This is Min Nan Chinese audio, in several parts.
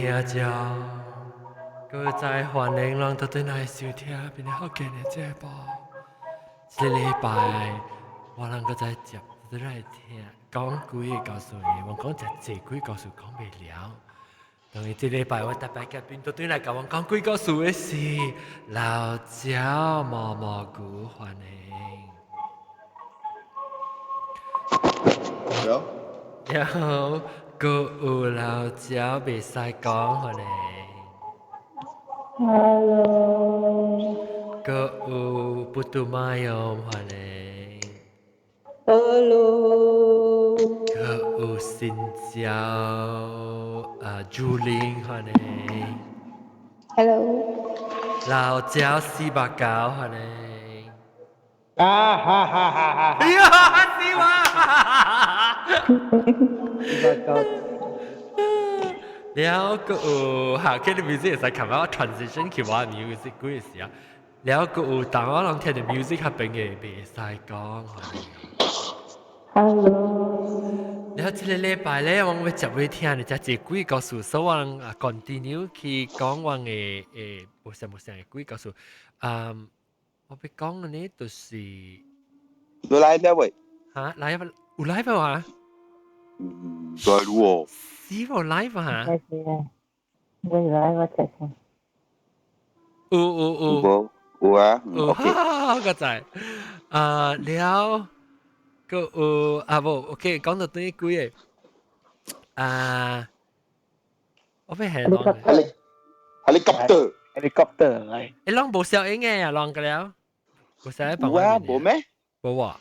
聽眾，閣再歡迎攏倒轉來收聽邊個福建的節目。這個禮拜我人閣再接倒轉來聽講幾个故事，我講誠濟幾故事講袂了。當然這禮拜我特別嘉賓倒轉來共阮講鬼故事的是老鳥毛毛菇，歡迎。有。然後閣有老鳥袂使講，歡迎。 Hello。閣有不嘟馬用，歡迎。 Hello。閣有新椒啊，朱玲，歡迎。 Hello。老鳥四百九，歡迎。啊哈哈哈哈！哎呀，死我！四百九。了閣有哈，佢啲 music 會使看我 transition 去我 music 幾時啊？了閣有當我攏聽著 music 較邊嘅袂使講。 Hello。了這個禮拜咧，我欲接欲聽你誠濟鬼故事，所以我啊 continue 去講我嘅無啥無啥嘅鬼故事。嗯，我欲講嘅呢，就是。有來了喂？嚇，來有 live 啊？嗯，來喎。是無 live 啊？係啊，我來我睇睇。有有有。有有啊。有，個仔。啊，了，閣有啊無，OK，講到對幾個。啊，我欲係講。 Helicopter。 Helicopter 嚟。欸，攏無聲音嘅啊，攏個了。無聲音。有啊，無咩？無啊。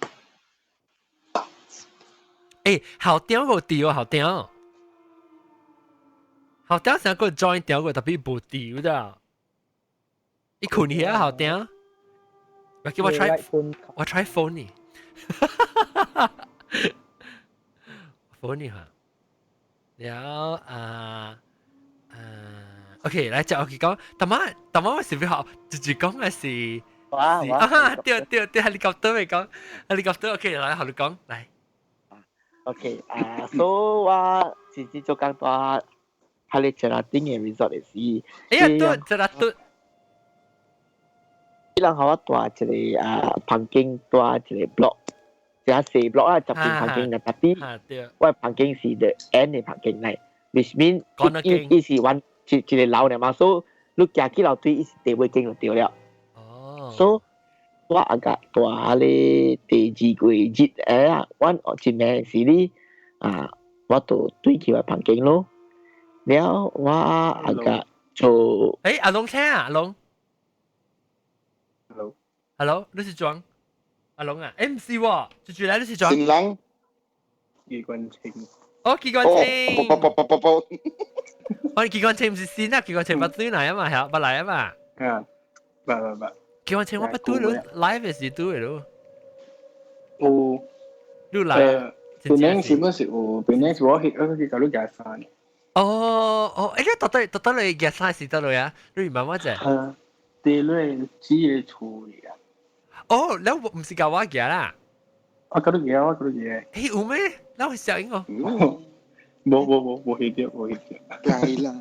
欸，後頂無掉，後頂。後頂成個 join 掉過，特別無掉的。伊困去啊，後頂。我叫我 try，我 try phone 呢。phone 呢哈。了啊啊，OK，來就 OK 講，淡仔淡仔我是比較直接講嘅是。哇哇！啊，對對對，helicopter 未講，helicopter OK，來，予你講，來。 OK，啊，所以我自己做工蹛喺你 Cherating 嘅 resort 嘅時，哎呀，對，Cherating。伊人予我蹛一个啊房間，蹛一个 block，一細 block 啊，十間房間嘅，特別我房間是 the end 嘅房間嚟，which mean 伊伊是 one 一一个樓嚟嘛，所以你行去樓梯，伊是第尾間就對了。所以我阿個蹛咧第二個日誒，我一暝時咧啊，我就對去我房間咯。了我阿個做誒，阿龍聽啊，阿龍。 Hello。 Hello，你是裝阿龍啊？誒，唔是喎，住住來你是裝。新人。機關槍。哦，機關槍。不不不不不。我機關槍唔是新啊，機關槍捌對來啊嘛，係捌來啊嘛。啊，捌捌捌。機關槍我捌對咯，live 是對咯。有。你來。本來是本是有，本來是我去我去共你夾衫。哦哦，欸，你到底到底你夾衫是佗落啊？你問我者。啊，佇你姊个厝裡啊。哦，你唔是共我夾啦？我共你夾，我共你夾。欸，有咩？你會聲音哦？無無無無翕著，無翕著。來啦。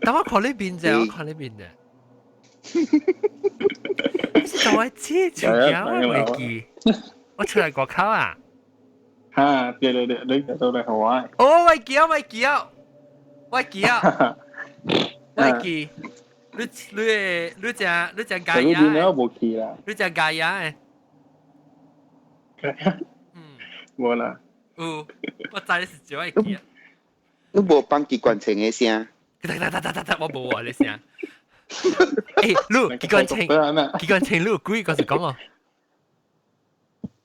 等我看你面者，我看你面者。你是同我姊厝夾，我袂記。我出來外口啊！哈，對對對，你就來予我。哦，我記啊，我記啊，我記啊，我記。你你你食你食咖椰？我無去啦。你食咖椰的？嗯，無啦。有，我知你是少會記啊。你無放機關槍的聲？噠噠噠噠噠噠，我無啊，你聲。欸，你機關槍，機關槍，你有鬼故事講哦。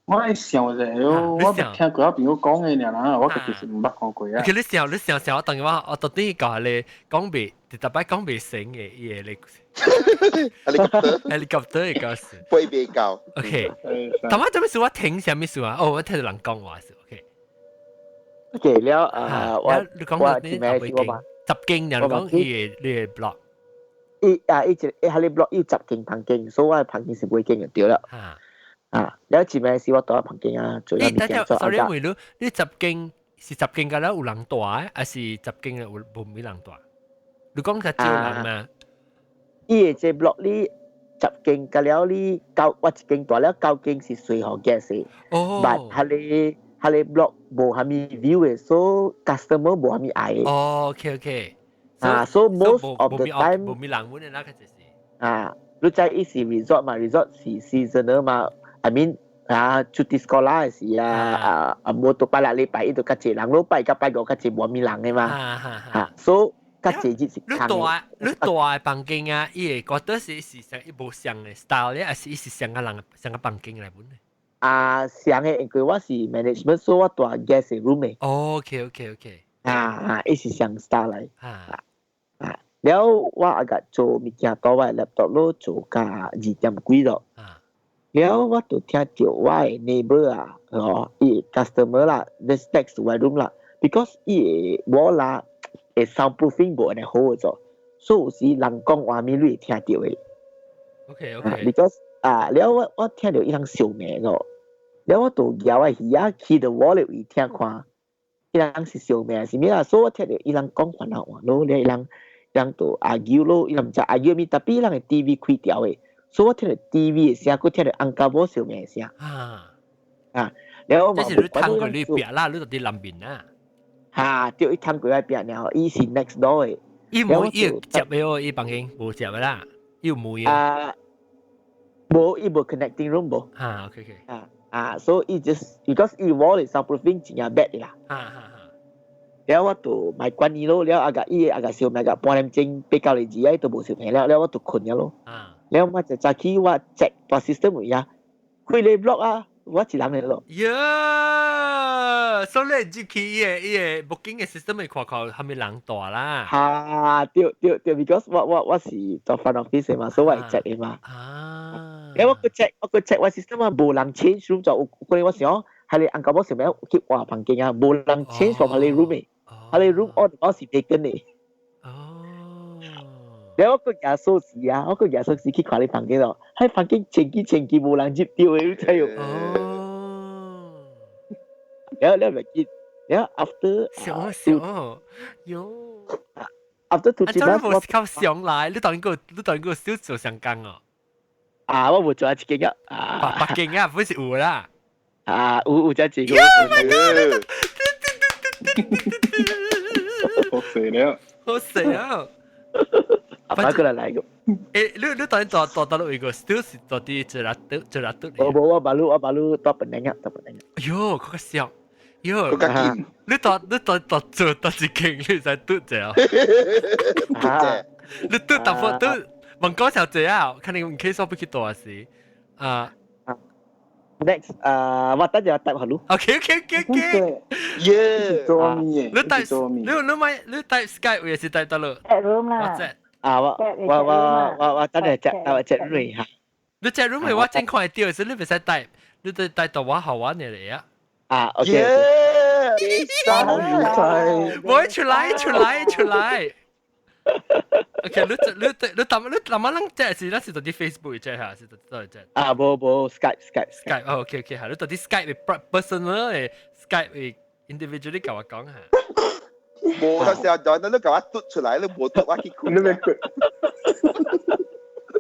我會想者，我聽過朋友講的爾啦，我其實毋捌看過啊。其實你想，你想想，我等於我我到底教你講袂，特擺講袂成的伊个你。 helicopter 的故事。飛袂到。 OK。頭仔做咩事？我聽啥物事啊？哦，我聽到人講話是 OK。 OK 了啊，我你講到你十間，人講伊个你个 block。伊啊，伊一伊喺你 block 有十間房間，所以我的房間是尾間就對了。啊，了一暝時我蹛房間啊，做欸，等下，sorry，問你，你十間是10間個啦有人蹛，還是10間有無咩人蹛？你講較少人嘛？伊個這 block 裡十間個了，你九我一間蹛了，九間是隨予 guest 的。哦。 But 彼個 block 無啥物 view 的，所以 customer 無啥物愛的。哦，OK。啊，so most of the time 無咩人阮的那個就是。啊，你知伊是 resort 嘛？resort 是 seasonal 嘛？I mean 啊，出啲 sekolah 時啊啊啊，無到拜六禮拜伊就較濟人咯，拜一拜五較濟無啥物人的嘛。啊，所以較濟日是你蹛你蹛的房間啊，伊會覺得是像伊無相的 style 咧，還是伊是相個人相個房間來本的？啊，相的，因為我是 management，所以我蹛 guest room 的。哦，OK。啊啊，伊是相 style 來。啊啊，了我阿個做物件，蹛我 laptop 咯，做到2點幾咯。了我就聽到我的 neighbor 啊，哦，伊 customer 啦，this next to my room 啦，because 伊個我啦，會 soundproofing 無按呢好咗，所以有時人講話物你會聽到的。 OK。 Because 啊，了我聽到伊人相罵咯，了我就舉我耳仔去到我的位聽看，伊人是相罵是物啦，所以我聽到伊人講番仔話咯，了伊人人就 argue 咯，伊人毋知 argue 物，tapi 伊人的 TV 開掉的。所以我聽到 TV 的聲，閣聽到翁某相罵的聲。啊啊！了我這是你通過你壁啦，你就佇南面啊。哈，對，伊通過我壁爾，伊是 next door 的。伊無伊接的哦，伊房間無接的啦，伊有門啊，無，伊無 connecting room 無。啊，OK。啊啊，所以伊 just because 伊 wall 的 soundproofing 真正 bad 啦。啊啊啊！了我就莫管伊咯，了啊個伊啊個相罵個半點鐘8九個字啊，伊都無相罵了，了我就睏了咯。啊！了我就早起我 check 大 system 位啊，規個 block 啊，我一人來咯。呀，所以你入去伊個 booking 的 system 會看看蝦米人蹛啦。哈，對對對，because 我是做 front office 的嘛，所以我會 check 的嘛。啊！了我閣 check 我閣 check 我 system 啊，無人 change room 就有可能我想，係你翁某想欲去換房間啊，無人 change from 彼個 room 的，彼個 room 我是 vacant 的。哦。了我閣舉鎖匙啊，我閣舉鎖匙去看你房間咯，彼房間前幾前幾無人入著的，你知無？哦。了了袂記，了 after 想想，喲。 after two 啊，這你無靠上來，你當個小做上工哦。啊，我無做一間啊。別間啊，不是有啦。啊，有這一個。 Oh my god！好死了。好死啊！阿爸過來來個。欸，你當蹛佗落一個，still 是蹛佇這粒這粒我無，我baru 蹛 Penang 啊，蹛 Penang。哎喲，較俗。喲，較緊。你蹛做佗一間，你使拄者。啊！你拄淡薄拄，問講小姐啊，看你唔可以說不去蹛時。啊。 Next，啊，我等陣答予你。 OK。耶！做咩？你帶你買你帶 Skype 也是帶得咯。 chat room 啦。啊，我等陣 chat 我 chat room 嚇。你 chat room 我正看會到，所以你袂使帶，你得帶到我好玩的嚟啊。啊，OK。耶！我出來出來出來。OK，你你你你你人 chat 是咱是佇 Facebook chat 下，是佗佗 chat？啊，無無 Skype Skype Skype。哦，OK，好，你佇 Skype personal 的 Skype individually 共我講下。無，到時候就你共我嘟出來，你無嘟我去看。你咩句？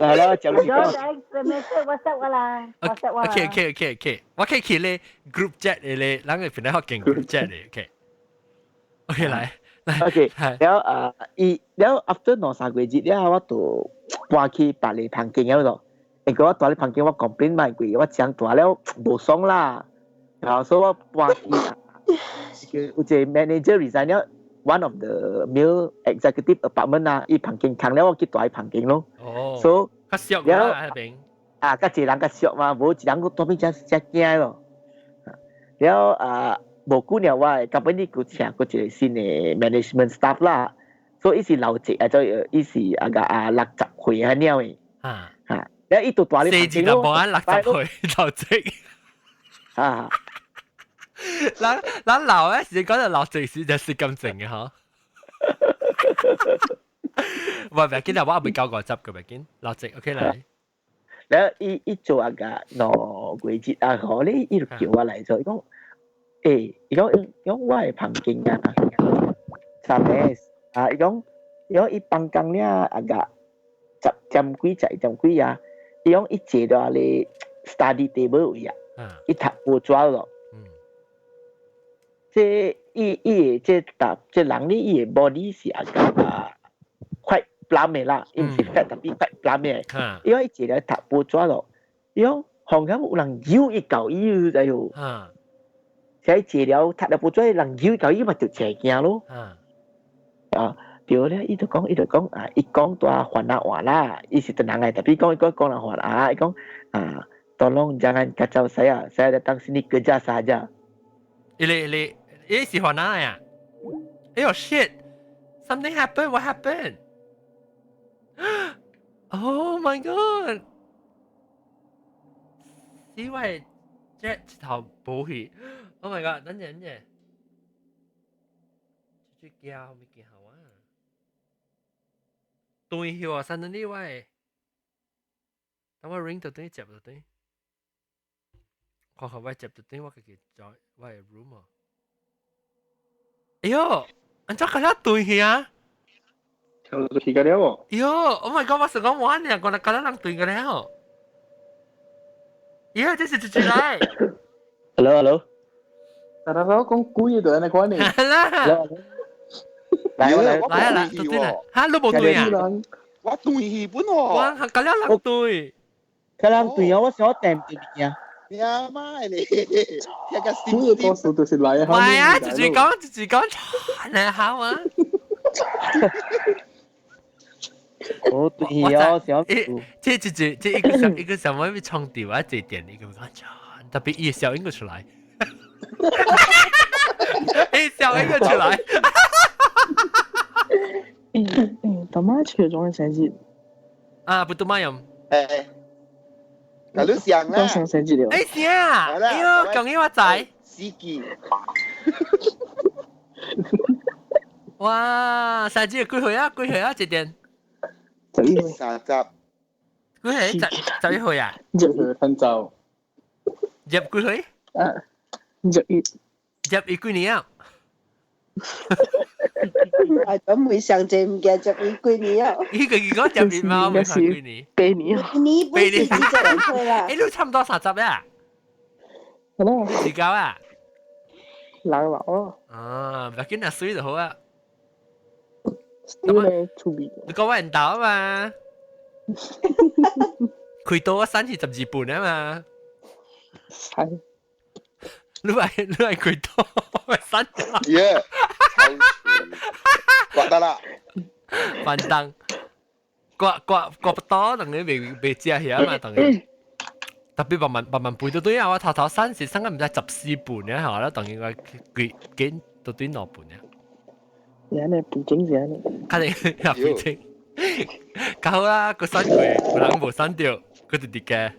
來啦，講你講。message WhatsApp 我啦，WhatsApp 我。 OK，我可以去咧 group chat 的咧，咱個本來學經 group chat 的，OK。OK 來。 OK，了啊，伊了 after 兩三個月了，我就搬去別个房間了咯。因為我蹛咧房間，我 complain 嘛，因為我講蹛了無爽啦，然後所以我搬去啊，有一個 manager resign 了，one of the male executive apartment 啊，伊房間空了，我去蹛伊房間咯。哦。所以較俗啦，彼邊。啊，較濟人較俗嘛，無一人閣蹛邊遮遮驚咯。了啊。無久了，我的 company 閣請閣一個新的 management staff 啦，所以伊是老職啊，做伊是啊個啊60歲啊了的。啊啊，了伊就蹛咧四字就無啊60歲老職。啊，咱老咧時講到老職時就是咁靜嘅嗬。喂，別緊啦，我還未交50嘅，別緊，老職 OK 來。了伊伊做啊個兩個月啊，後咧伊就叫我來做，伊講。欸，伊講伊講我的房間啊，三個啊，伊講伊講伊放工了啊個10點幾11點幾啊，伊講伊坐到咧 study table 位啊，伊讀報紙咯。這伊伊這搭這人呢，伊的 body 是啊個啊 quite plump 的啦，伊毋是 fat tapi quite plump 的。伊講伊坐咧讀報紙咯，伊講好像有人搖伊舊伊知無？所以坐了讀了報紙，人搖舊伊嘛就斜驚咯。啊，對咧，伊就講，伊就講啊，伊講大番仔話啦，伊是唐人來，tapi 講伊講講人話啊，伊講啊，tolong jangan kacau saya, saya datang sini kerja sahaja。伊你你伊是番仔呀？哎呦 shit！Something happened. What happened? Oh my god！死我這一頭無去。Oh my god！等陣等陣，這叫物件好啊？斷去啊！三等你喂，等我 ring 就等於接就等於，看看我接就等於我家己 join 我的 room 啊。哎呦，按怎個了斷去啊？跳到去個了喎！哎呦，Oh my god！我想講玩呢，我來覺得人斷個了。咦，這是直接來。 Hello hello。但係我講鬼就按呢款呢。啦。來來來啊來，對啦，哈，你無對啊？我斷去本喎。我覺得人對。個人對啊，我想我訂物件。你阿媽你，聽個心多數就是來啊。唔係啊，直接講，直接講，嚟好啊。哦，對啊，想這這這這一個小一個小妹妹衝掉啊，這點一個講，特別伊笑應該出來，伊笑應該出來。誒誒，大媽笑種嘅生日。啊，不對嘛用。誒，嗱你想啦。上生日了。誒是啊，哎呦，講起我仔。司機。哇，生日幾歲啊？幾歲啊？這點？ 30。幾歲？11歲啊？入去分走。入幾歲？啊，11。入一幾年啊？啊，咁會上這唔記得入幾年啊？伊個伊講入一嘛，未上幾年？8年啊。年本是40歲啦。欸，你差唔多30啊？係咯。29啊？老老啊。啊，唔要緊啊，水就好啊。水咧出味。你講我人豆啊嘛？開刀我三是12半啊嘛。係。你係開刀三？耶！刮得啦。反正刮刮刮不到，當然未未食起啊嘛，當然。特別慢慢慢慢背到對啊，我頭頭三是三個唔知14半咧，嚇啦，當然我幾幾到對2半咧。是按呢，背景是按呢。肯定係背景。較好啦，佢刪過，有人無刪掉，佢就佇嘅。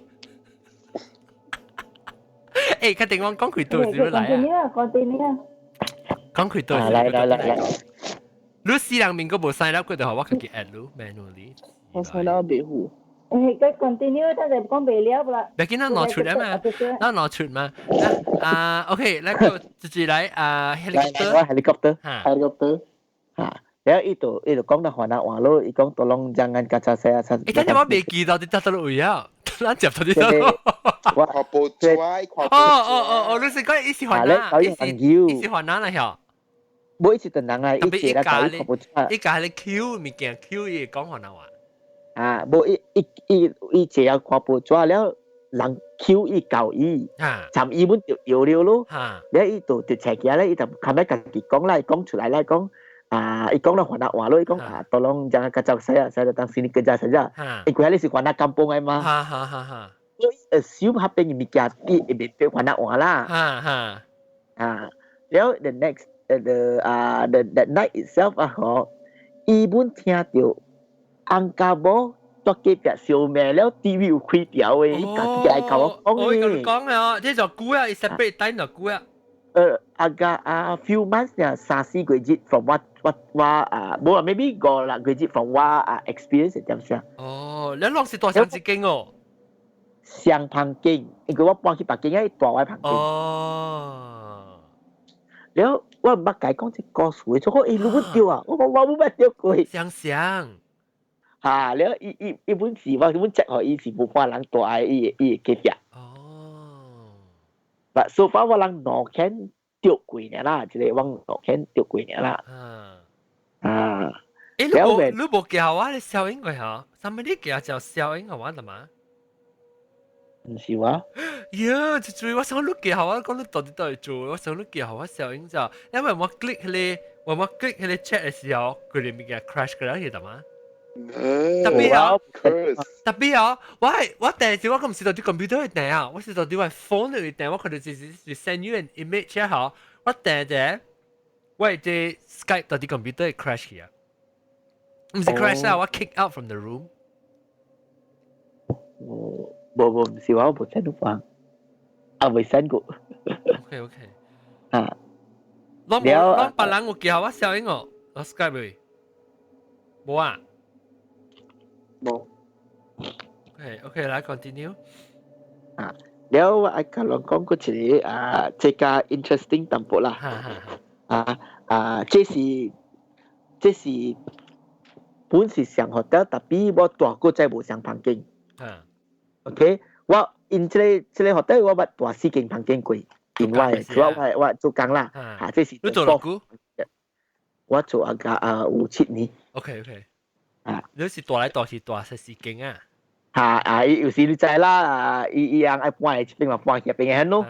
欸，確定我講開刀是要來啊？講啲啊？講開刀是來來來來。你死人面閣無刪了，佢就予我家己 add 你 manually。我刪了袂赴。誒，佢 continue，但係講袂了啦。別緊，咱拿出來嘛，咱拿出嘛。啊，OK，來個直接來啊，helicopter。 helicopter。 helicopter。嚇，然後伊就講到番仔話咯，伊講 tolong jangan kacau saya。欸，等陣我未記到佇倒倒位啊，咱接到佇倒。我看報紙，看報紙。哦哦哦哦，你是講伊是番仔，伊是番仔啦曉。無伊是唐人啊，伊一個來看報紙。伊教你 Q 物件，Q 伊會講番仔話。啊，無伊伊伊伊坐下看報紙了，人 Q 伊教伊，尋伊本就搖了咯。了伊就就斜行咧，伊就較尾家己講啦，伊講出來啦，講啊，伊講了番仔話咯，伊講啊，tolong jangan kacau saya, saya datang sini kerja saja。因為你是番仔 kampung 的嘛。哈哈哈哈。所以 assume 彼邊的物件伊會變番仔話啦。哈哈。啊，了 the next the 啊 the that night itself 啊，嗬，伊本聽到翁家某蹛隔壁燒命了，TV 有開掉的，伊家己來共我講我跟你講啊，這就久啊，伊 separate 等就久啊。啊個啊 few months 呢，三四個月 from 我我我啊，無啊，maybe 五六個月 from 我啊 experience 點先。哦，你攏是大上一間哦。雙房間，因為我搬去北京，伊大我房間。哦。了我毋捌共伊講這故事，做講欸你捌著啊？我講我無捌著過。想想。嚇，了伊伊伊本是我本接予伊是無看人蹛佇伊伊隔壁。哦。 But so far 我人兩間著過爾啦，一個我兩間著過爾啦。啊。欸，你無你無叫我，你消音過嚇？啥物你叫叫消音我的嘛？毋是我。呀，就注意我想你叫我，講你到底到底做，我想你叫我消音就，因為我 click 彼個，我 click 彼個 chat 的時候，佢哋物件 crash 過來去的嘛？特別啊，特別啊，我係我第時我唔是到啲 computer 去訂啊，我是到啲我 phone 去訂，我可能就是 send you an image 啊，我訂者，我係這 Skype 到啲 computer crash 去啊，唔是 crash 啊，我 kick out from the room。無無唔是我無 send 到房，啊未 send 過。 OK。啊。我冇，我別人有叫我消音哦，我 Skype 未？無啊。無。 OK，來 continue。啊，了我愛共人講過一個啊，這個 interesting 淡薄啦。啊啊，這是這是本是上 hotel，但係我蹛過再無相房間。OK，我因這個這個 hotel 我捌蹛四間房間過，因為主要我我做工啦。嚇，這是你做偌久？我做啊個啊有7年。 OK。啊，你是蹛來蹛去蹛十四間啊？嚇啊！伊有時你知啦，啊，伊伊人愛搬來這邊嘛，搬去遐邊個咯。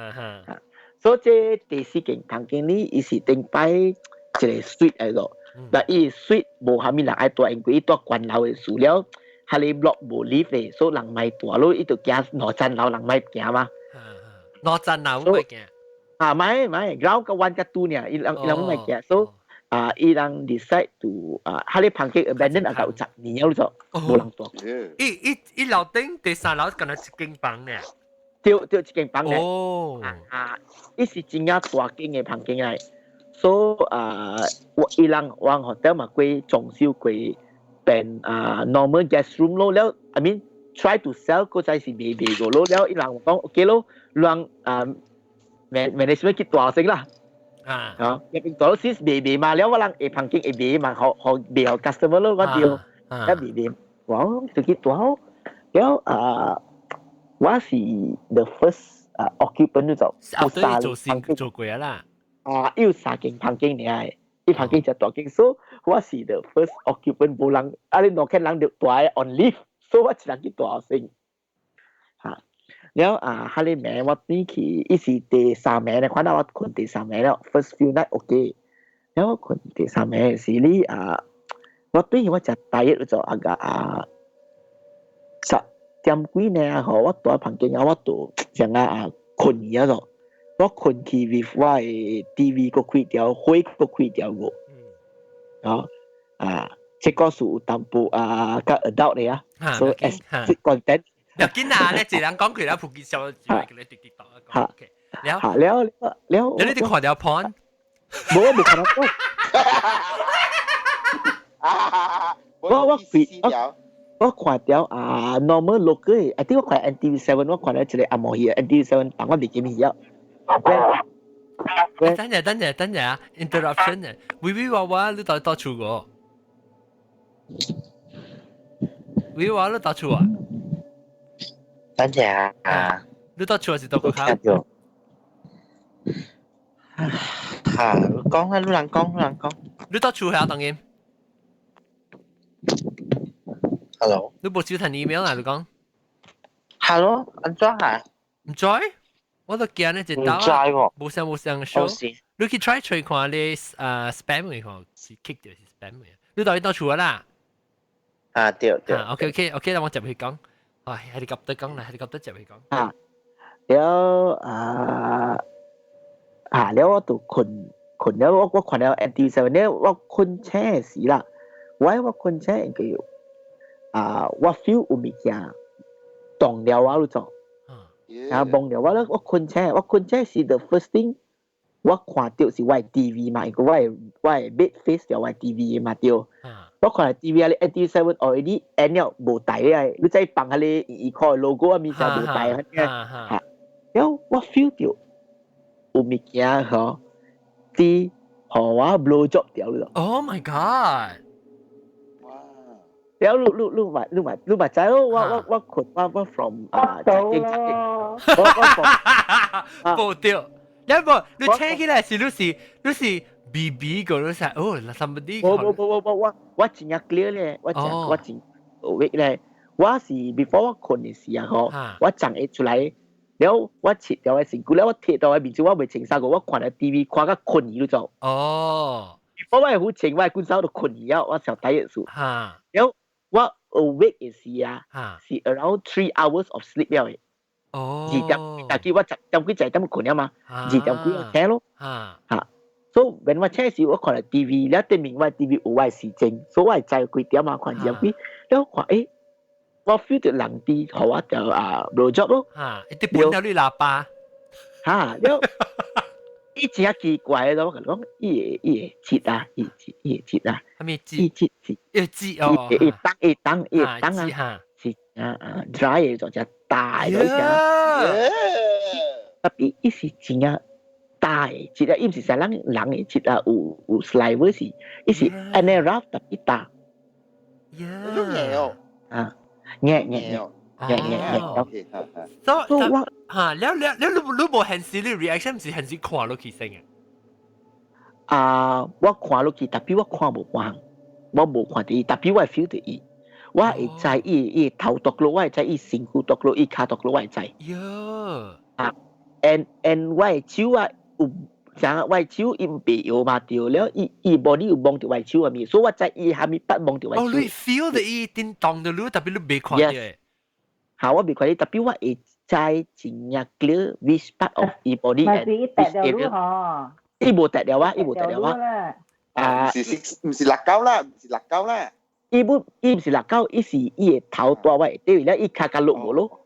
所以這第四間房間呢，伊是頂擺一個 suite 來個，但伊 suite 無蝦米人愛蹛，因為伊蹛懸樓的數了，彼个 block 無 lift 的，所以人莫蹛咯，伊就驚兩層樓人莫行嘛。兩層樓莫行。啊，莫莫，ground 佮 one 佮 two 爾，伊人伊人莫行，所以啊，伊人 decide to 啊，彼个房間 abandon 啊，有10年了就無人蹛。伊伊伊樓頂第三樓敢若一間房呢？對對，一間房呢。哦。啊，伊是真正大間的房間來，所以啊，我伊人往 hotel 嘛過裝修過變啊 normal guest room 咯，了，I mean try to sell 嗰陣是未賣過咯，了伊人講 OK 咯，人啊 management 去蹛先啦。啊，入邊蹛咗先未賣嘛，了我人下房間會賣嘛，予予賣予 customer 咯，我對，一未賣，我就去蹛，了啊，我是 the first 啊 occupant 就有三做先做過啦。啊，有三間房間爾，伊房間就大間，所以我是 the first occupant，無人，啊你兩個人就蹛 on leave，所以我一人去蹛先。嚇，了啊，彼個暝我轉去，伊是第三暝咧，看到我睏第三暝了，first few night OK，了我睏第三暝時你啊，我對我食大約就啊個啊10點幾呢吼，我蹛房間啊，我就像啊啊睏去啊咯。我睏去 with 我的 TV 閣開著，火閣開著個。啊啊，這個是有淡薄啊，較 adult 的啊，所以 explicit content。要緊啊！你一人講佢啦，普及小就會叫你滴滴答講。OK，了嚇了了了，你哋看著 porn？無，我無看著 porn。我我我我看著啊 normal local，I think 我看 NTV7，我看著一個紅毛戲，NTV7 但我未記名了。等陣等陣等陣啊！interruption 啊！微微娃娃你到佗厝個？微微娃你佗厝啊？等陣啊！你佗厝還是佗國卡？嚇！講啊，你人講，你人講。你佗厝下當然。 Hello。你無收聽 email 啊？你講。 Hello，按怎啊？毋知，我都驚你一毋知喎。無聲無聲 show。你去 try 揣看你啊 spam 嘅看是 kick 著是 spam 嘅。你到底佗厝啦？啊對對。 OK OK OK，那我接去講。唉，係你夾得講啦，係你夾得接去講。啊，了啊啊了，我就睏睏了，我我看了 NTV7 了，我睏醒時啦，我我睏醒應該啊，我 feel 有物件動了我做，啊望了我咧，我睏醒，我睏醒是 the first thing，我看著是我的 TV 嘛，因為我的我的 bed face 著我的 TV 嘛對。我看 TV 啊，NTV7 already end 了無台啊，你再放彼个伊塊 logo 啊，物件無台啊，嚇。了我 feel 著有物件吼，佇予我 blow job 掉了。 Oh my god！了你嘛知咯，我困我 from 啊，到我我 from 無對，你無你聽起來是你是 BB 個，你是哦，somebody 無無無無無，我真正 clear 咧，我真 awake 咧，我是 before 我困的時候，我站會出來，了我切掉的身軀，了我貼到我面前，我袂穿衫褲，我看了 TV 看到困去就。哦。 before 我會好穿，我的軍衫都困去了，我上第一次。了我 awake 的時啊，是 around 3 hours of sleep 了的。二點，大概我10點幾就點困了嘛，2點幾我醒咯。嚇，所以 when 我醒時，我看了 TV，了對面我 TV 有我的時鐘，所以我會知幾點啊，看2點幾，了看欸，我 feel 到人佇予我就啊 blow job 咯。嚇，伊佇歕了你喇叭。嚇，了伊真奇怪咯，我共你講，伊會舌啊，伊會舌啊，啥物舌？伊舌是伊舌哦，伊會當會當伊會當啊，是啊 dry 的就只大的只，tapi 伊是真正大的舌啊，伊毋是像咱人的舌啊，有 saliva 是，伊是按呢 rough tapi 大。硬哦。啊，硬硬硬硬硬硬。所以我嚇，了了了，你無現時你 reaction 毋是現時看落去先嘅？啊，我看落去，tapi 我看無半項，我無看著伊，tapi 我會 feel 著伊，我會知伊頭篤落，我會知伊身軀篤落，伊跤篤落，我會知。喲。啊，and 我的手啊有，像我的手伊毋袂搖嘛對了，伊 body 有摸著我的手啊物，所以我知伊蝦米筆摸著我的手。哦，你 feel 著伊叮當著你，tapi 你袂看著。嚇，我袂看伊，tapi 我會知真正 clear which part of 伊 body。咪是伊趯著你嗬？伊無趯著我，伊無趯著我。啊，毋是六九啦，毋是六九啦。伊毋是六九，伊是伊的頭大我對了，伊跤較落無咯。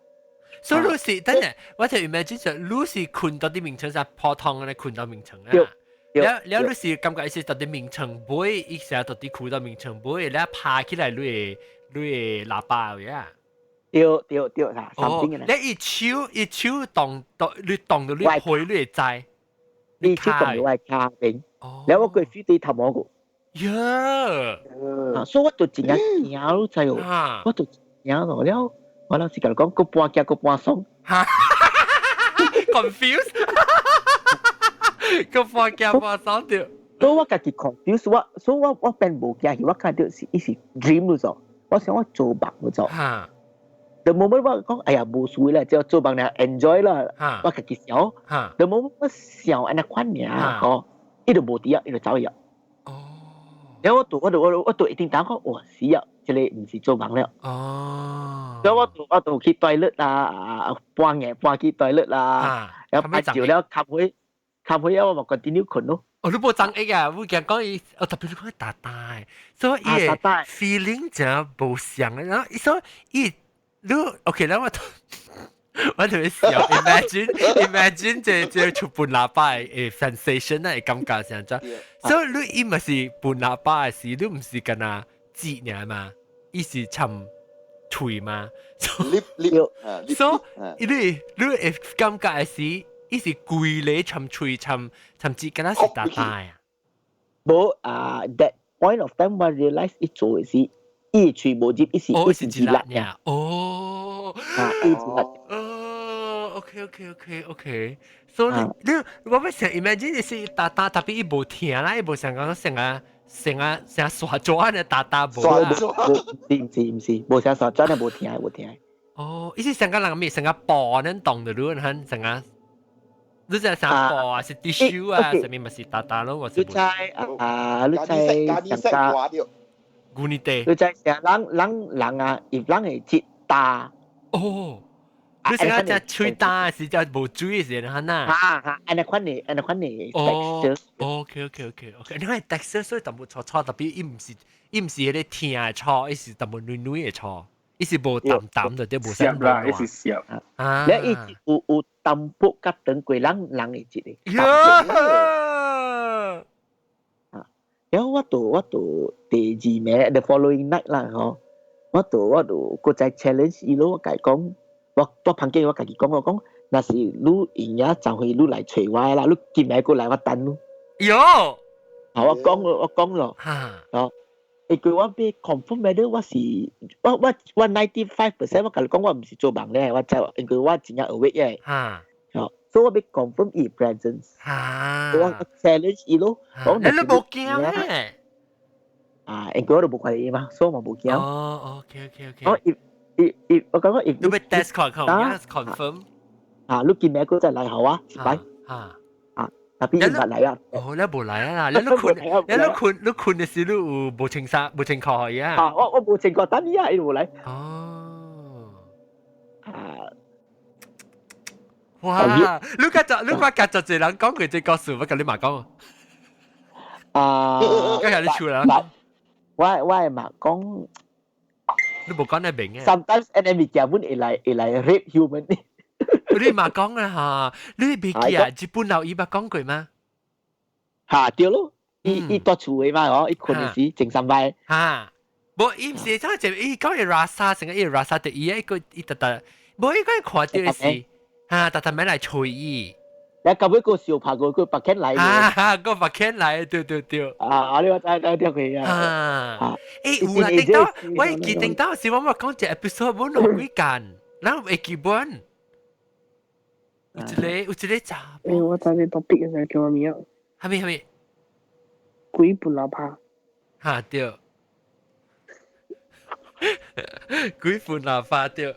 所以你是等陣，我就 imagine 就你是睏到佇眠床上普通的睏到眠床啊。了了，你是感覺是到佇眠床尾，伊成日到佇睏到眠床尾，了爬起來你的喇叭位啊。對對對，嚇，something 你伊手動到你動到你背，你會知。你手動到我的跤邊，了我過 feel 對頭毛個。呀！啊，所以我就真正驚咯，知哦，我就驚咯了。我老是共你講，閣半驚閣半爽。 Confused，閣半驚半爽著。所以我家己 confused，我所以我變無驚去，我看到是伊是 dream 咯做，我想我做夢咯做。The moment 我講，哎呀，無事啦，就做夢啦，enjoy 啦，我家己想。The moment 我想按呢款爾，吼，伊就無佇啊，伊就走去啊。哦。然後我就一定當講，哇死啊！這個毋是做夢了。哦。所以我就去 toilet 啦，半夜半去 toilet 啦，然後拍照了，冚被我嘛 continue 睏咯。哦，你無長憶啊？我驚講伊，哦，特別你講大大，所以伊 feeling 真無相的，然後所以伊你 OK，然後我特別想 imagine 這出歕喇叭的 sensation 啊，會感覺是按怎？所以你伊嘛是歕喇叭的時，你毋是干焦舌爾嘛？伊是摻喙嘛？ lip lip，所以你會感覺的是，伊是規个摻喙摻舌，敢若是焦焦啊？無啊，that point of time 我 realize 伊做的是伊喙無入，伊是伊是舌力爾。哦，啊，伊舌力。哦，OK，所以你我欲想 imagine 是焦焦，tapi 伊無疼啦，伊無像講成啊成啊成沙紙按呢焦焦無。無毋是毋是，無像沙紙的無疼無疼。哦，伊是成個人咩？成個布恁動的你看成個，你知成布啊，是 tissue 啊，啥物嘛是焦焦咯，我是。你知啊？你知成個？古尼地。你知成人啊，伊人會舌焦。哦。你成個隻喙焦是只無水是安那？哈哈，按呢款的，按呢款的 texture。 OK，你看 texture 所以淡薄粗粗，tapi 伊毋是彼個疼的粗，伊是淡薄軟軟的粗，伊是無淡淡的，對無澀啦，伊是澀。啊！你伊有淡薄較長過人人的舌的。呀！啊，然後我就第二暝 the following night 啦，吼，我就閣再 challenge 伊咯，我共伊講。我我房間我家己講，我講，若是你閒仔就會你來揣我啦，你今暝閣來我等你。喲，啊，我講我講咯，哦，因為我欲 confirm whether 我是我 95% 我共你講我毋是做夢咧，我知，因為我真正 awake 嘅，哦，所以我欲 confirm 伊 presence，我 challenge 伊咯，講你都無驚咩？啊，因為我都無看伊嘛，所以我無驚。哦，OK。我 if if if 我感覺 if 你欲 test 看看，confirm。啊，你今日閣再來好啊，一擺。啊，特別伊捌來啊。哦，你無來啊啦，你困，你困，你困的時你有無穿衫，無穿褲啊？啊，我無穿褲，等伊啊，伊無來。哦。啊。哇！你甲就你甲甲就一人講過這個故事，我共你嘛講。啊。今日你出啦。我係嘛講。你無講你明嘅。 Sometimes 按呢物件阮會來 rape human。你嘛講啦嚇，你袂記啊？日本老伊捌講過嗎？嚇對咯，伊蹛厝的嘛，嗬，伊睏的時前三擺。嚇，無伊毋是真係伊講的 rasa，成個伊 rasa 就伊一個伊特特，無伊講看著的是嚇，特特咩來催伊。你後尾個小拍過個白犬來。啊，個白犬來，對對對。啊，你話知知聽過啊？啊，欸有啦，頂到我記頂到是我嘛講一 episode 本落幾間，然後會記本。有一個查。欸，我知你 topic 嘅叫啥名？蝦米蝦米？鬼歕喇叭。嚇對。鬼歕喇叭對。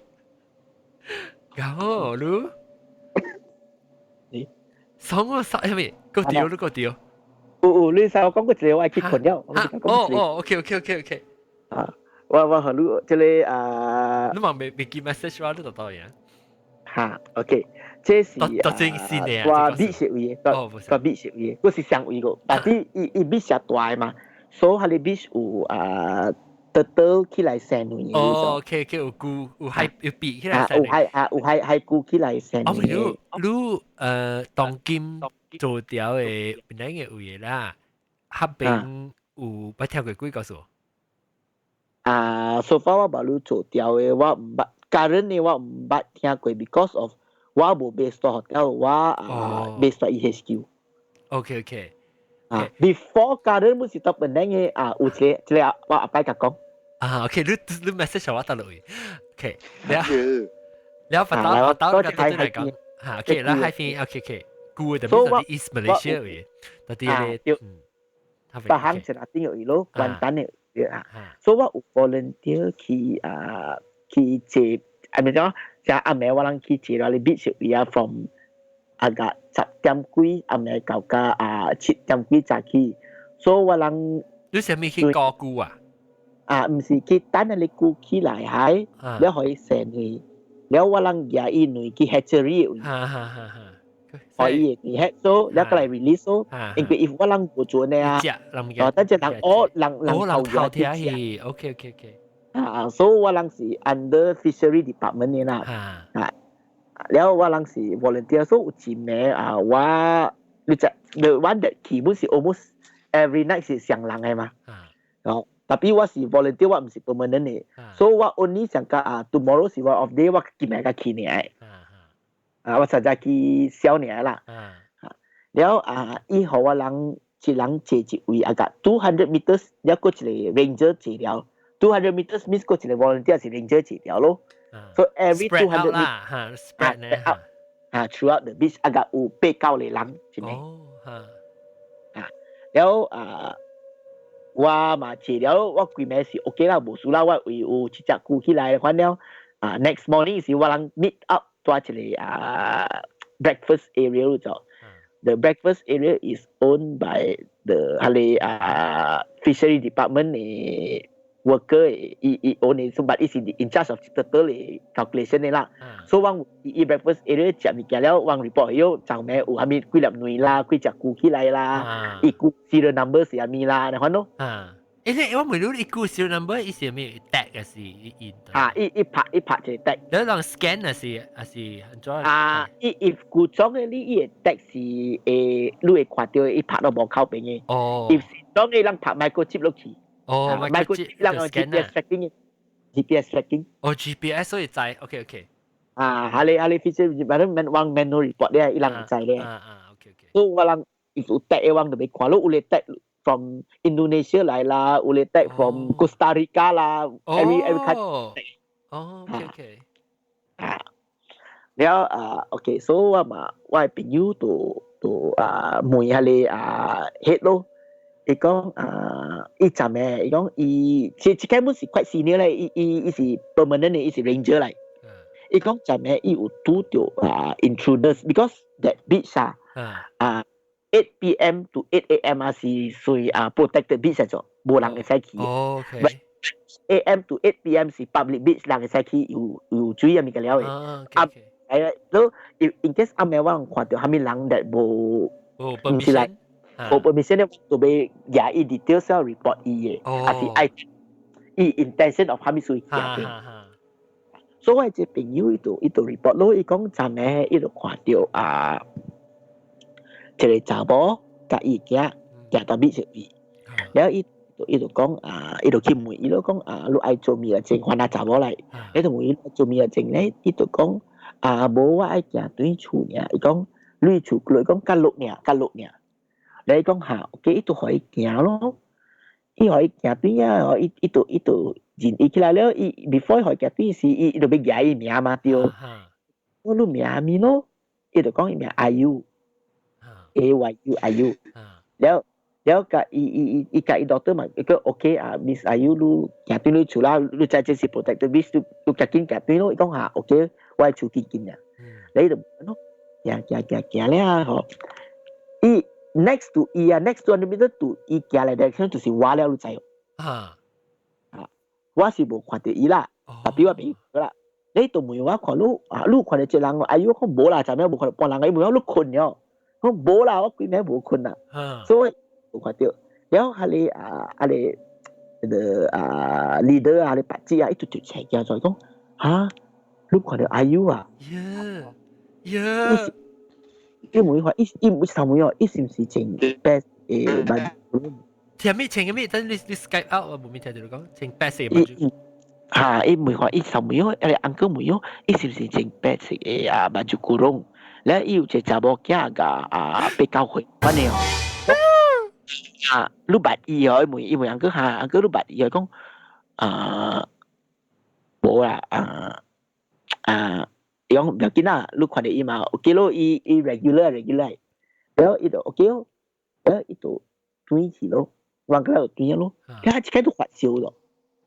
然後你？爽我啥？蝦米？個掉你個掉。有有，你使我講過一個，我愛去睏了。哦哦，OK。啊，我予你這個啊。你嘛未未記 message 我，你就到呀？哈，OK，這是啊，蹛 beach 位，蹛 beach 位，我是上位個，但是伊伊 beach 大嘛，所以彼个 beach 有啊，turtle 起來生卵。哦，OK，有龜有海有比起來生。有海啊，有海海龜起來生卵。哦，你你當今做掉的邊個位啦？彼邊有捌聽過鬼故事？啊，so far 我捌你做掉的，我毋捌。current 呢我毋捌聽過，because of 我無 base 到 hotel，我啊 base 到 EHQ。 OK。啊，before current 本是到本來嘅啊，有一個一個我後擺共講。啊，OK，你你 message 我得落去。OK，了了，發到發到個對來講，嚇，OK，啦，海邊，OK，古的特別是 East Malaysia 嘅，特別咧，嗯，巴行一下頂有伊咯，簡單的啊，所以我有 volunteer 去啊。去坐，係咪講？就暗暝我人去坐落嚟 beach 位啊，from 啊個10點幾暗暝到到啊7點幾早起，所以我人你啥物去顧龜啊？啊，毋是去等彼個龜起來海，了予伊生去，了我人舉伊卵去 hatchery 位。哈哈哈哈。可以會 hatch 所，了過來 release 所，因為 if 我人無做呢啊，哦，等陣人哦人人頭頭聽去，OK。啊，所以我人是 under fishery department 的啦，啊，了我人是 volunteer，所以有一暝啊，我你知 the one that 基本是 almost every night 是上人的嘛，哦，tapi 我是 volunteer，我毋是 permanent 的，所以我 only 想講啊，tomorrow 是我 off day，我今暝才去爾，啊，我實在去小爾啦，啊，了啊，伊予我人一人坐一位啊個 200 meters，了閣一個 ranger 坐了。200 meters means 閣一個 volunteer 是 ranger 坐了咯。So every 200 meters spread 呢 out 啊，throughout the beach 啊個有八九個人，真的。哦，嚇。啊，了啊，我嘛坐了，我規暝是 OK 啦，無事啦，我為有七隻龜起來，反了啊，next morning 是我人 meet up 蹛一個啊 breakfast area 就。The breakfast area is owned by the 彼個啊 fishery department 的 worker 伊伊 own 的，but 伊是 in charge of turtle 的 calculation 的啦。所以我伊 breakfast area 食物件了，我 report 伊昨暝有啥物幾粒卵啦，幾隻龜起來啦，伊龜 serial number 是啥物啦，你看咯。啊，欸，你我問你，伊龜 serial number 伊是啥物 tag 還是伊？啊，伊伊拍伊拍一個 tag。你人 scan 還是還是按怎？啊，伊伊舊裝的你伊個 tag 是會你會看著伊拍到無口邊的。哦。 if 裝的人拍 microchip 落去。哦，microchip 人個 GPS tracking GPS tracking。哦，GPS 所以知，OK。啊，彼個彼個 feature，反正 man 往 manual report 咧，伊人會知咧。啊啊，OK。所以我人有 tag 的人就欲看咯，有咧 tag from Indonesia 來啦，有咧 tag from Costa Rica 啦，every country。哦，OK。啊，了啊，OK，所以我嘛，我的朋友就啊問下你啊 head 咯，伊講啊，伊怎嘅？伊講伊這這根本是 quite senior 咧，伊伊伊是 permanent 的，伊是 ranger 來。伊講怎嘅？伊有拄著啊 intruders，because that beach 啊，啊 8 p.m. to 8 a.m. 啊是屬於啊 protected beach 嚟做，無人會使去。A.M. to 8 p.m. 是 public beach，人會使去游游水啊物件了的。啊，係啊，都 in case 暗暝我人看著啥物人 that 無，毋是來無 permission 咧，就欲攑伊 details 要 report 伊的，還是愛伊 intention of 啥物事行嘅。所以我這朋友伊就 report 咯，伊講昨暝伊就看著啊，一個查某佮伊囝行到 beach 位，然後伊就講啊，伊就去問，伊就講啊，你愛做咩啊？證番仔查某來，你就問伊做咩啊？證咧，伊就講啊，無我愛行轉厝爾，伊講你厝，伊講較落爾，較落爾。你講嚇，OK，伊就予伊行咯，伊予伊行轉啊，伊伊就伊就認伊起來了，伊 before 予伊行轉時，伊伊就欲舉伊名嘛對。我你名物咯，伊就講伊名阿 U，A Y U 阿 U，了。了共伊伊伊伊共伊 doctor 嘛，伊講 OK 啊，Miss 阿 U 你行轉你厝啦，你知這是 protected beach，你你趕緊行轉咯。伊講嚇 OK，我愛厝緊緊啊。你就咯，行行行行了吼，伊 next to 伊啊，next to 你邊度伊行來 direction 就是我了，你知哦。啊，我是無看著伊啦，tapi 我朋友啦。你就問我看你啊，你看著這人，哎喲，講無啦，昨暝無看著半人，伊問我你睏了，講無啦，我規暝無睏啦，所以。無看著，然後彼個啊，彼個個啊 leader 啊，彼個白姐啊，伊就就出來就講，哈，你看著阿 U 啊？ Yeah。伊問伊伊伊毋是問哦，伊是毋是穿白的 baju？聽咩？穿咩？等你你 Skype out 我無咪聽著你講，穿白色 baju。哈，伊問看伊頭問哦，彼個 uncle 問哦，伊是毋是穿白色的啊 baju kurung？咧伊有一個查某囝共啊八九歲，反正哦。啊，你捌伊哦？伊問伊問 uncle 哈，uncle 你捌伊哦？講啊，無啦，啊啊，伊講毋要緊啦，你看著伊嘛，OK 咯，伊伊 regular regular，然後伊就 OK 咯，然後伊就轉去咯，往個就轉咯，佢一開都發燒咯，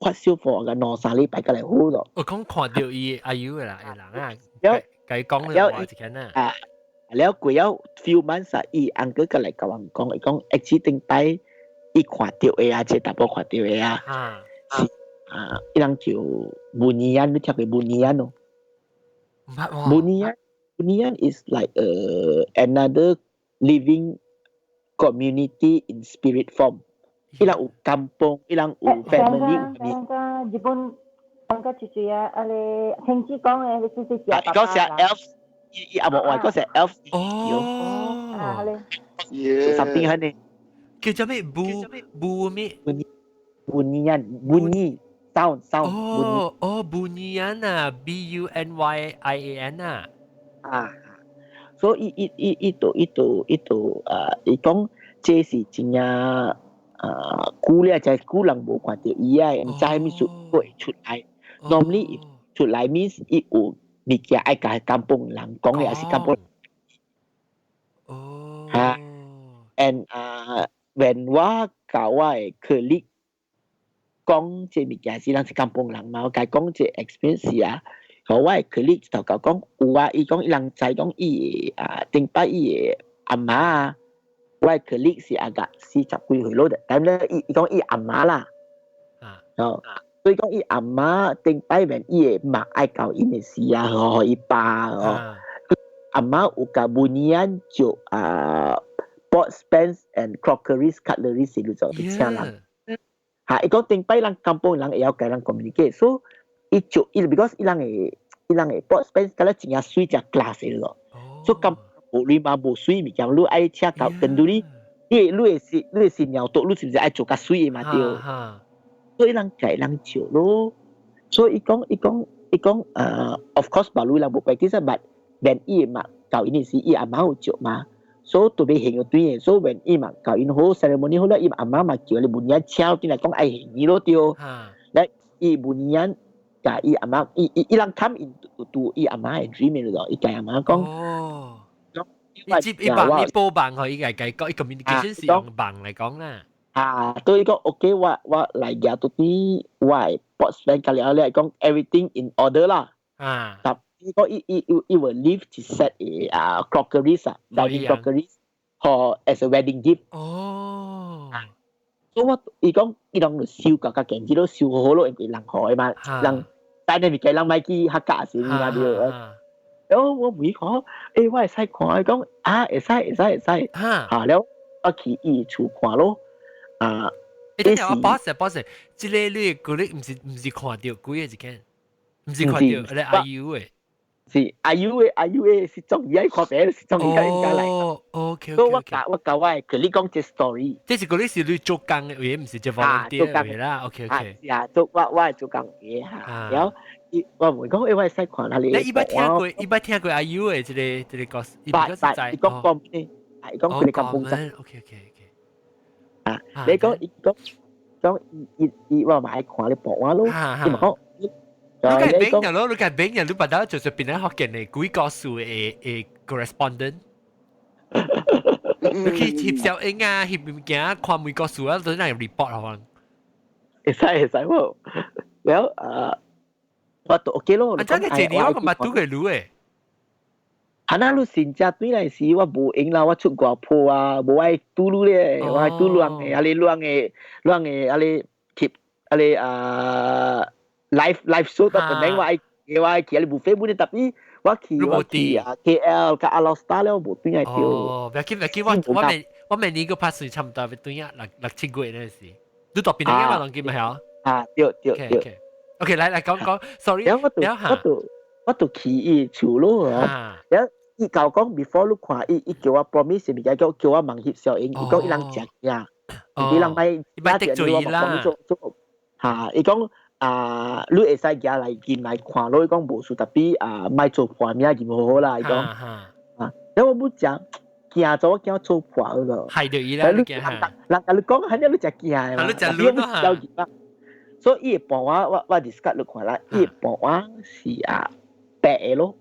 發燒 for 個兩三禮拜過來好咯。我講看著伊阿 U 啦，人啊，共伊講了話一間啊。啊。了過了 few months 啊，伊 uncle 過來共我講，伊講 actually 頂擺伊看著的啊，這查某看著的啊，是啊，伊人叫 Bunian，你聽過 Bunian 咯？毋捌喎。 Bunian Bunian is like another living community in spirit form。伊人有 kampung，伊人有 family。聽個日本講個住住啊，啊你聽子講嘅，你知知食爸爸。講是 elf。伊阿無話講是 elf。哦。啊，咧。 Something 係呢？叫做咩？Bu Bu 咩？Bunian bunyi sound sound。哦哦，Bunian 啊，Bunyian 啊。啊，所以伊伊伊伊就伊就伊就啊，伊講這是真正啊久了，真久人無看著伊啊，毋知啥物事會出來。Normally 出來 means 伊有物件愛共 kampung 人講的，還是 kampung。哦。哈，and 啊，when 我共我的 colleague 講這物件時，咱是 kampung 人嘛，我共伊講這 experience 啊，予我的 colleague 就共講有啊，伊講伊人知講伊的啊，頂擺伊的阿媽啊，我的 colleague 是阿個40幾歲咯，但咧伊伊講伊阿媽啦，哦，所以講伊阿媽頂擺面伊的媽愛教𪜶的時啊，予伊爸哦，阿媽有共 Bunian 做啊 pots pans and crockeries cutlery 是做請人。嚇！伊講頂擺人 kampung 人會曉共人 communicate，所以伊做伊 because 伊人的伊人的 pots pans 敢若真正水真 glass 的咯，所以 kampung 無你嘛無水物件，你愛請到 kenduri，你你會是你會是尿毒，你是毋是愛做較水的嘛對？所以人共人照咯，所以伊講伊講伊講，of course 別路人無 practice，but when 伊的媽教𪜶的時，伊阿媽有照嘛，所以特別行個對嘅，所以 when 伊嘛搞𪜶好 ceremony 好啦，伊阿媽嘛叫你門人請進來講愛行伊咯對。來伊門人共伊阿媽，伊伊伊人 come into 伊阿媽嘅 dream 咯，伊共阿媽講。哦。伊接伊夢伊報夢予伊個計講，伊 communication 是用夢來講啦。啊，對伊講 OK，我來舉到啲我嘅 boss man 隔了咧講 everything in order 啦。但伊講伊伊伊伊 will leave 一 set 嘅啊 crockeries 啊，dining crockeries for as a wedding gift。所以我伊講伊攏就收甲甲件子都收好好咯，因為人予的嘛，人但係物件人莫去客家時嘛對。然後我問伊講，欸，我會使看，伊講啊，會使會使會使。嚇了，我去伊厝看咯。啊，欸，等下我 pause pause，這個你嗰你毋是看著幾個一間，毋是看著你阿優的。是阿優的，阿優的是中意愛看別，是中意應該來。哦，OK。所以我教我教我的佢你講這 story。這是嗰你是你做工的話，毋是這 volunteer 的話啦。OK OK。是啊，做我我係做工嘅嚇，然後我問講，欸，我會使看下你。你伊捌聽過，伊捌聽過阿優的這個這個故事，伊捌捌，伊講講咩？伊講佢哋咁公仔。 OK。啊，你講伊講講伊伊伊我嘛愛看你報我咯，伊嘛講。你計邊人咯？你計邊人？你捌到就是變咗福建的鬼故事的的 correspondent。你去翕小影啊，翕物件，看每個事啊，都係 report 好嘛？會使會使喎。Well，我都 OK 咯。啊，真係這年我嘛拄過女的。啊，那你新正對來時，我無閒啦，我出外坡啊，無愛拄你咧，我愛拄亂的，啊你亂的，亂的，啊你翕，啊你啊 live live show 到本來我愛我愛去啊你 buffet 本 tapi 我去啊 KL 佮 Alor Star 了無轉來著。哦，不要緊不要緊，我我每我每年個拍算差唔多要轉啊六六七月那時，你到邊個嘛？攏記咪曉？啊，對對對。 OK，來來講講，sorry。我就我就我就去伊厝咯，然後伊甲我講，before 你看伊，伊叫我 promise 物件，叫叫我問翕小影，伊講伊人食嘢，伊人莫莫得罪伊啦。嚇，伊講啊，你會使行來進來看咯，伊講無事，tapi 啊，莫做破名就好好啦，伊講啊，然後我要食驚咗，我驚做破咯。係就伊啦，你人人共你講，肯定你食驚嘛，你食卵咯。所以伊的盤我我我 discuss 你看啦，伊的盤我是啊白的咯，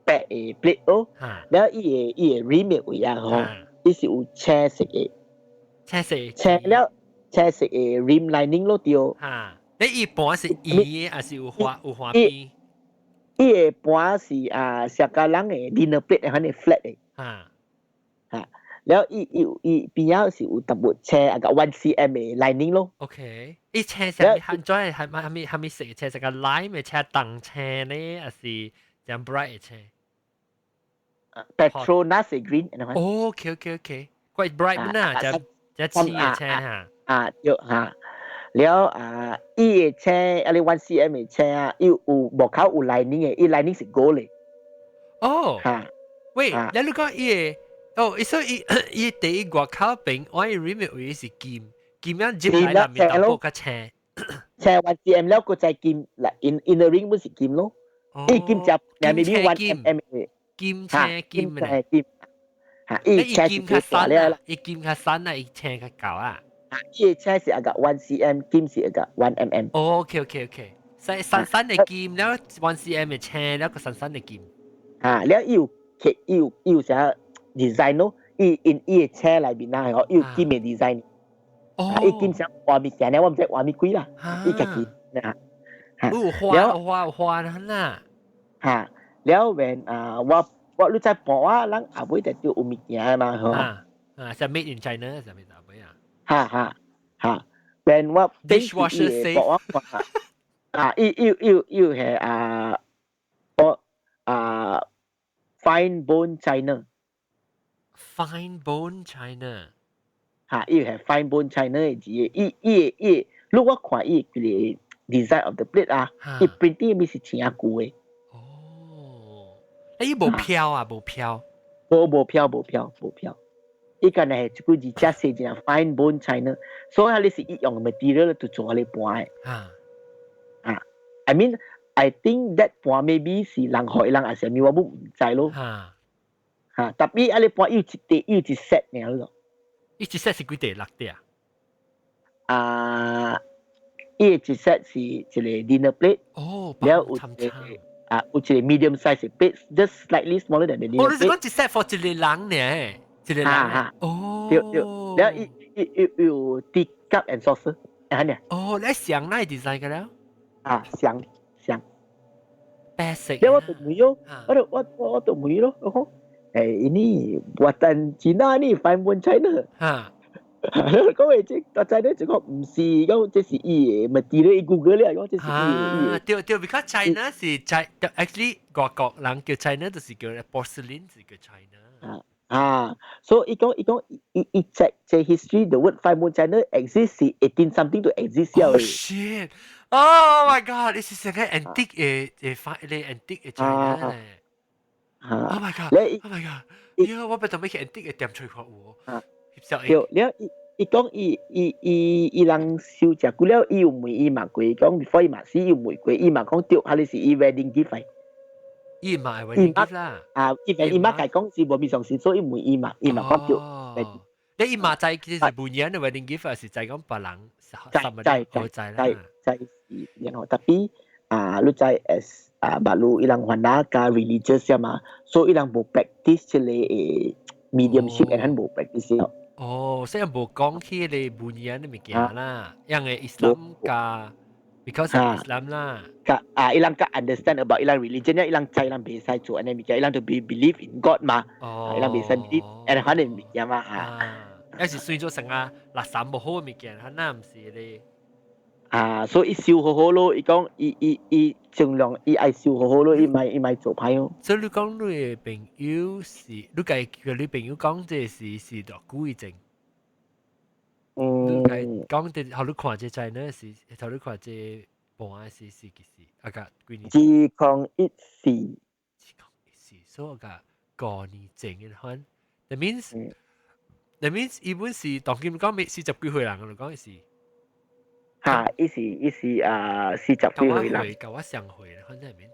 白的 plate 咯，然後伊的伊的 rim 的位啊吼，伊是有青色的，青色，青了青色的 rim lining 咯對。嚇，你伊盤是圓的，還是有花有花邊？伊的盤是啊，上家人的 dinner plate 款的 flat 的。嚇，了伊伊伊邊仔是有淡薄青啊個 1 cm 的 lining 咯。 OK，伊青色係怎係係係咪係咪色青？是個 lime 的青、重青呢，還是正 bright 的青？Petronas green。哦，OK，quite bright 啦，正正青的青嚇。啊，對嚇。了啊，伊的青啊，你 1 cm 的青啊，伊有無口有 lining 的，伊 lining 是 gold 的。哦。嚇。喂，你你講伊個，哦，所以伊伊第一外口邊，我伊 rim 位是金。金樣入來內面淡薄較青，青 1 cm 了，閣再金，來 in in the ring 本是金咯。伊金只，maybe 1 mm 金青金嘅金，嚇，伊青金較深啊，伊金較深啊，伊青較厚啊。伊青是一個 1 cm，金是一個 1 mm。哦，OK，深深深的金，了 1 cm 的青，了個深深的金。啊，了伊有伊有伊有啥 design 咯？伊 in 伊的青內面啊，係伊有金的 design。哦，伊金啥畫物件咧，我毋知畫物鬼啦，伊家己啊。有花花花啦。嚇，了 when 啊，我我你知盤我人後尾就有物件嘛，嗬。啊，啊，是 made in China 是咪後尾啊？哈哈哈，when 我 dishwasher safe 我啊，伊伊伊伊係啊，我啊 fine bone china。 Fine bone china。嚇，伊係 fine bone china 的字，伊伊伊，如果看伊個 design of the plate 啊，伊 printing 咪是真舊的。哦，伊無飄啊，無飄。無無飄無飄無飄。伊敢若係這句字遮細隻 fine bone china，所以你是伊用 material 就做彼盤的。啊，I mean I think that 盤 maybe 是人予伊人還是啥物，我毋知咯。嚇，tapi 啊你盤有一塊有一 set 爾咯。伊一 set 是幾塊六塊啊？啊，伊一 set 是一個 dinner plate。哦，了有一個啊，有一個 medium size plate，just slightly smaller than the dinner plate。哦，你是講一 set for 一個人呢？一個人。哦。對對，了伊伊伊有 tea cup and saucer，啊呢？哦，你上哪 design 嘅了？啊，上上。白色。了我就問咯，我就我我就問咯，我講，誒，ini buatan Cina ni, fine bone china。講話這個 China 就講唔是，講這是伊的 material，伊 Google 咧，講這是伊的。啊，對對，because China 是 China，actually 外國人叫 China 就是叫 porcelain 是叫 China。啊，所以伊講伊講伊伊這這 history the word fine bone china exist 是 18 something to exist 了。 Oh shit! Oh my god! 你是成個 antique 的的發的 antique 的 China 咧。Oh my god! Oh my god! 呀，我不當欲去 antique 的店揣看有。對，了伊伊講伊伊伊伊人收食久了，伊有問伊嘛過，講 before 伊嘛死，伊有問過，伊嘛講對，彼個是伊 wedding gift。伊嘛係 wedding gift 啦。啊，伊伊媽家講是無咪上時，所以問伊嘛，伊嘛講對。你伊嘛知其實是半年的 wedding gift，還是知講別人？知知知知知是，然後 tapi 啊，你知 as 啊，馬路伊人番仔較 religious 嘛，所以伊人無 practice 這個 mediumship，and 無 practice。哦，所以無講起個半年的物件啦，因為 Islam 加 because of Islam 啦。較啊，伊人較 understand about 伊人 religion，伊人知伊人袂使做按呢物件，伊人就 be believe in God 嘛。哦。伊人袂使 believe 按呢款的物件嘛。啊。抑是算做成啊垃圾無好的物件，他那毋是咧。啊，所以伊收好好咯，伊講伊伊伊盡量伊愛收好好咯，伊莫伊莫做歹哦。所以你講你的朋友是，你家叫你朋友講這是是偌久以前？嗯。你家講這，予你看這 China 是，予你看這盤是是幾時？啊個幾年？ 2014。 2014，所以個5年前嘅款。That means 伊本是當今講咩四十幾歲人，你講是。嚇，伊是伊是啊四十幾歲人。佮我相歲，反正 means。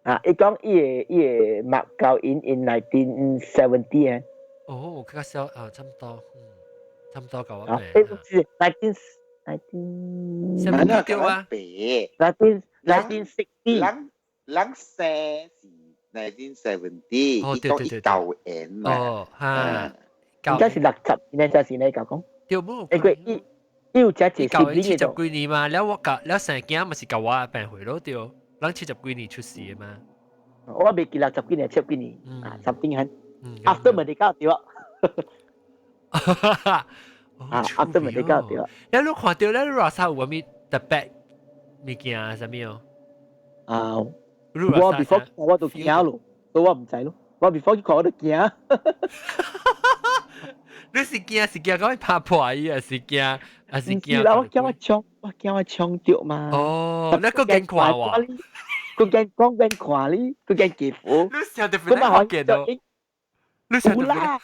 啊，伊講伊的伊的媽交𪜶 in 1970 啊。哦，較少啊，差不多，嗯，差不多佮我啊，欸，是 nineteen ，seventy 對啊 1960。人人生是 1970，哦，對對對，舊年嘛。哦，哈，應該是60年才是呢，講講。對無？因為伊伊有遮濟舊年七十幾年嘛，了我舊了生囝嘛是佮我變歲咯對，人七十幾年出世的嘛。我袂記60幾年，70幾年，啊，something 係。After merdeka 對啊。啊，after merdeka 對啊。了你看著咧，你話啥有啥物特別物件啥物哦？啊，我 before 我都驚咯，所以我毋知咯。我 before 去看我都驚。你是驚是驚講伊拍破伊，還是驚還是驚？是啦，我驚我衝，我驚我衝著嘛。哦，你閣驚看我？閣驚講驚看你，閣驚記符。你想得本來好見到，你想得本來。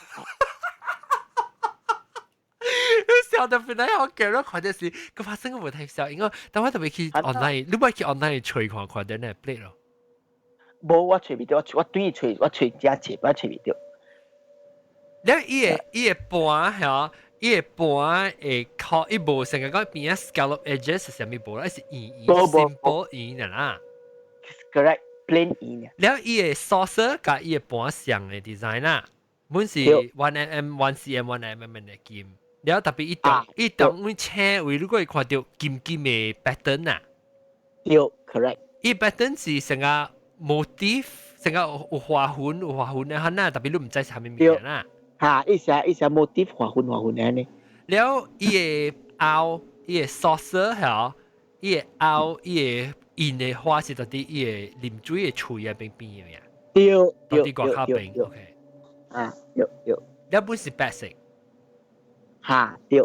你想得本來好見，你看就是佢發生個問題時候，應該但我特別去 online，你唔去 online 揣看看到那 plate 咯？無，我揣袂著，我我對揣，我揣遮揣，我揣袂著。了伊個伊個盤嚇，伊個盤會靠伊無成個講邊仔 scallop edges 是啥物無啦？是圓圓 simple 圓的啦。 Correct, plain 圓。了伊個 saucer 佮伊個盤上的 design 啦，本是 1 mm 1 cm 1 mm 的金。了 tapi 伊當伊當阮請位，如果會看著金金的 pattern 啊。對，correct。伊 pattern 是成個 motif，成個有花紋有花紋的，哈那 tapi 你毋知是啥物物件啦。嚇，伊寫伊寫 motif 花紋花紋按呢。了伊個凹，伊個 saucer 嚇，伊個凹，伊個印的花是佇伊個啉水的喙仔邊邊的呀。對對對外口邊，OK。啊，對對。了本是白色。嚇對。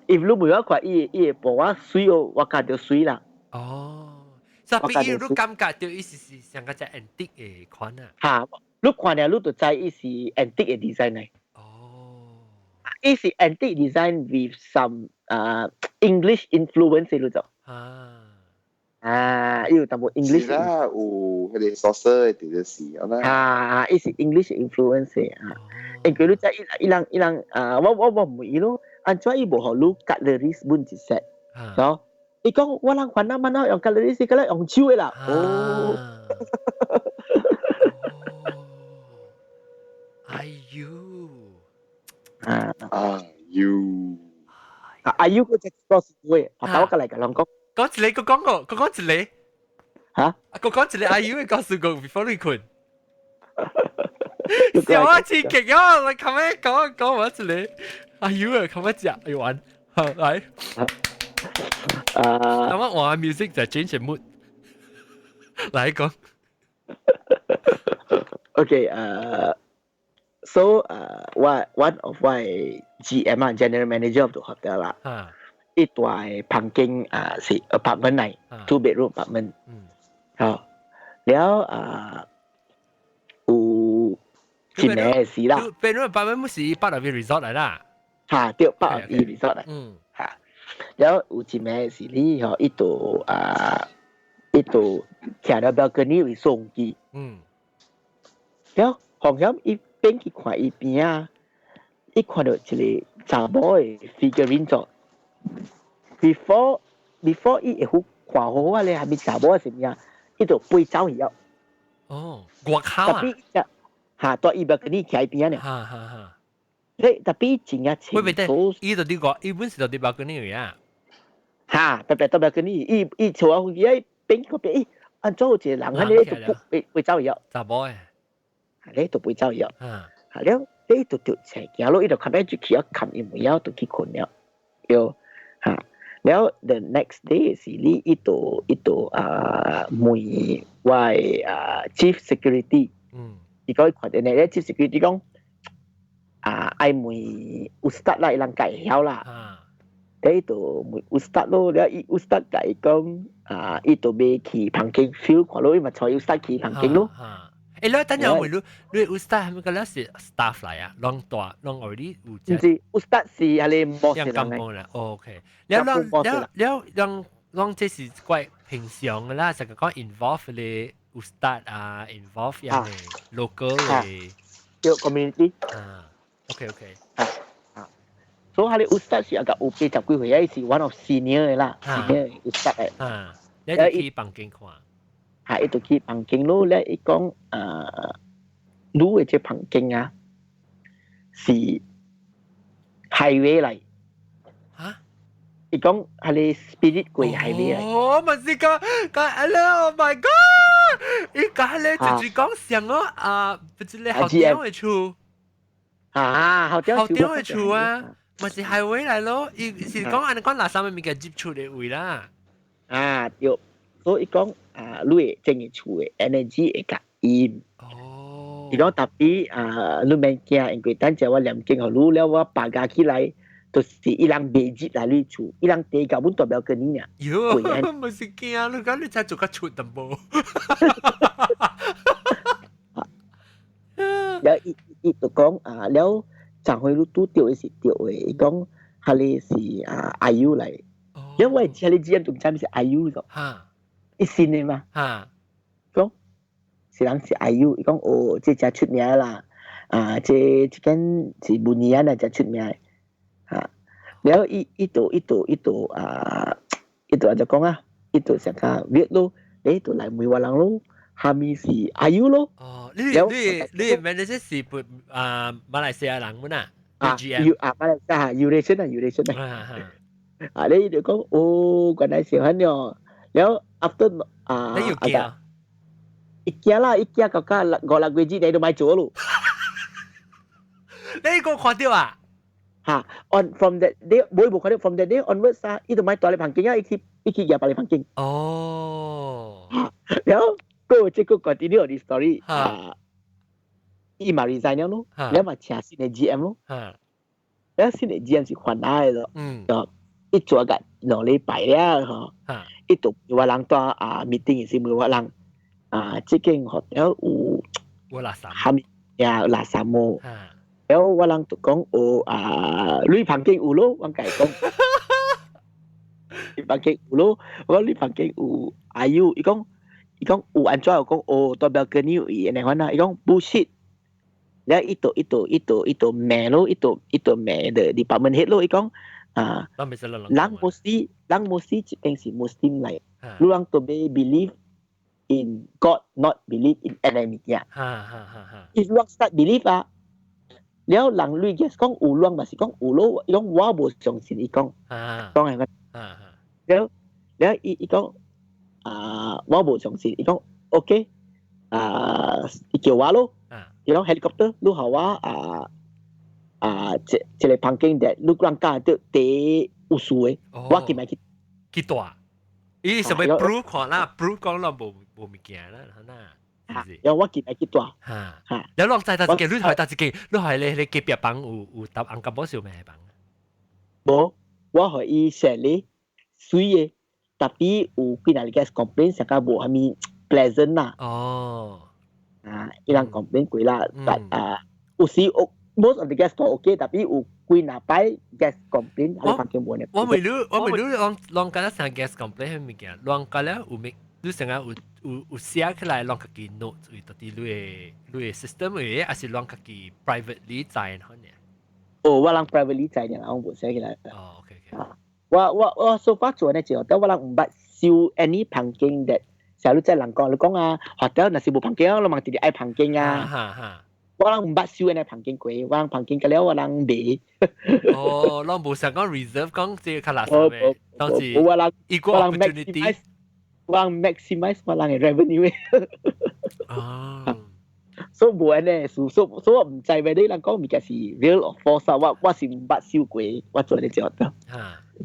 if 你問我看伊伊個盤我水哦，我感覺水啦。哦，所以你感覺著伊是是像個隻 antique 的款啊。嚇，你看了你就知伊是 antique 的 design 嚟。哦。伊是 antique design with some 啊 English influence 你就。啊。啊，伊有淡薄 English 啦，有彼個 saucer 的佇咧是，啦。啊，伊是 English influence 啊。因為你知伊人伊人啊，我問伊咯，按怎伊無予你 cutlery 本一 set，喏，伊講我人煩惱煩惱用 cutlery 是個用手的啦。哦。哎呦！啊！哎呦！啊！哎呦！嗰隻歌是會，啊！我過來共人講。講一個，閣講個，閣講一個。嚇？閣講一個，阿尤會告訴我 before 你睏。笑我刺激啊！你琴日講講我一個，阿尤啊，琴日食要玩，好來。啊！咁我玩 music 就 change mood。來講。 OK，so 我 one of 我 GM 啊，General Manager of the hotel 啦。伊蹛房間啊是 apartment 嚟，two bedroom apartment。好，了啊有一暝是啦。 two bedroom apartment 毋是 part of resort 來啦。嚇，對，part of resort 嚟。嚇，了有一暝是你吼，伊就啊，伊就徛佇 balcony 位送機。了，紅險伊變去看伊邊仔，伊看到一個查某的 figurine 做。Before 伊會看好好咧，係咪查某是物啊？伊就飛走去了。哦，外口啊！嚇，蹛伊 balcony 徛伊邊仔呢。哈哈哈。你 tapi 真正清楚。伊就佇個，伊本是就佇 balcony 啊。嚇，白白蹛 balcony，伊伊坐啊飛機，變個邊，咦，按怎有一個人按呢就飛飛走去了。查某的。你就飛走去了。嚇了，你就著斜行咯，伊就較尾就去啊，冚伊門了，就去睏了。對，嚇。了，the next day 是你伊就伊就啊問我啊 chief security，伊講伊看到咧 chief security 講啊愛問 ustaz 啦，伊人家會曉啦。伊就問 ustaz 咯，了伊 ustaz 共伊講啊，伊就欲去房間 feel 看咯，伊嘛帶 ustaz 去房間咯。欸，你等陣問你，你 ustaz 係咪個咧是 staff 嚟啊？攏蹛攏 already 有。毋是，ustaz 是彼個 boss 人嚟。啦，OK。了了了了，攏攏這是怪平常的啦，就講 involve 咧 ustaz 啊，involve 樣的 local 的。對 community。啊，OK OK。啊啊，所以彼個 ustaz 是啊個有八十幾歲，伊是 one of senior 的啦，senior ustaz 的。啊，你就去房間看。嚇，伊就去房間咯，咧伊講啊，你的這房間啊是 highway 嚟。嚇？伊講彼个 spirit 過 highway 嚟。哦，咪是講講，Oh my god！伊講咧就是講像哦啊，不是咧校長的厝。啊，校長校長的厝啊，咪是 highway 來咯。伊是講按呢講垃圾的物件接觸的位啦。啊，對，所以講啊，你會整个厝的 energy 會較陰。哦。伊講 tapi 啊，你免驚，因為等陣我念經予你了，我拔加起來，就是伊人袂入來你厝，伊人地到阮蹛 balcony 爾。喲，毋是驚，你講你才做較出淡薄。了伊伊就講啊，了昨昏你拄著的是對的，伊講彼个是啊阿尤來，因為彼个 GM 就毋知是阿尤咗。伊信的嘛？講是人是阿尤，伊講哦，這誠出名啦，啊，這這間是文藝啊，誠出名的，啊，了伊伊就伊就伊就啊，伊就按怎講啊？伊就上較 weird 咯，伊就來問我人咯，蝦米是阿尤咯？哦，你你你 manager 是不啊馬來西亞人們啊？啊，有啊，馬來西亞 Eurasian 啊，Eurasian 啊，啊，你就講哦，原來是按呢，了 after 啊，你有驚？伊驚啦，伊驚到甲五六月之內都莫做咯。你個看著啊？嚇，on from that day，無無看著 from that day onwards 啊，伊就莫蹛咧房間啊，伊去伊去蜈別个房間。哦。了，過這個 continue the story 啊，伊嘛 resign 了咯，了嘛請新的 GM 咯。了新的 GM 是番來的咯。伊做個2禮拜了吼，伊就問我人蹛啊 meeting 時問我人啊，這間 hotel 有有垃圾，蝦米呀垃圾無？了我人就講有啊，你房間有咯，我共伊講。你房間有咯，我講你房間有阿有，伊講伊講有按怎，我講哦，代表跟你有伊，按呢款啦，伊講 bullshit。了伊就伊就伊就伊就罵咯，伊就伊就罵的 department head 咯，伊講啊，人 mostly 人 mostly 這邊是 Muslim 來，你人都欲 believe in God, not believe in 按呢物件。哈哈哈哈。 If 你 start believe 啊，了人類 guest 講有人嘛是講有咯，伊講我無相信，伊講，講係個，了了伊伊講啊，我無相信，伊講 OK，啊，伊叫我咯。伊講 helicopter，你予我啊啊，一一个房間的，你人教到第有事的，我今日去去蹛。伊是欲 prove 看啦，prove 講攏無無物件啦，係哪？有我今日去蹛。嚇嚇，有落在佗一間，你去佗一間，你去咧咧隔壁房有有搭紅金寶燒咩房？無，我予伊 chalet 媠的，tapi 有幾若個 guest complain 成個無啥物 pleasant 啦。哦。啊，伊人 complain 過啦，但啊，有時有 most of the guests 都 OK，tapi 有幾若擺 guest complain，你房間無呢？我問你，我問你，攏攏敢若啥 guest complain 彼物件，攏敢若有物，你成日有有有寫起來，攏家己 note 為到底你的你的 system 位，還是攏家己 privately 知可能？哦，我人 privately 知爾，我無寫起來。哦，OK OK。我我我 so far 做呢就，但我人毋捌收 any 房間的。成日你在人講，你講啊，hotel 若是無房間，你嘛直直愛房間啊。哈哈。我人毋捌收按呢房間過，我人房間過了，我人賣。哦，攏無想講 reserve 講這個較垃圾的，當時我人一個 opportunity，我人 maximize 我人的 revenue。哦。所以無按呢，所所所以我毋知 whether 人講物件是 real or false 啊，我我是毋捌收過，我做咧就得。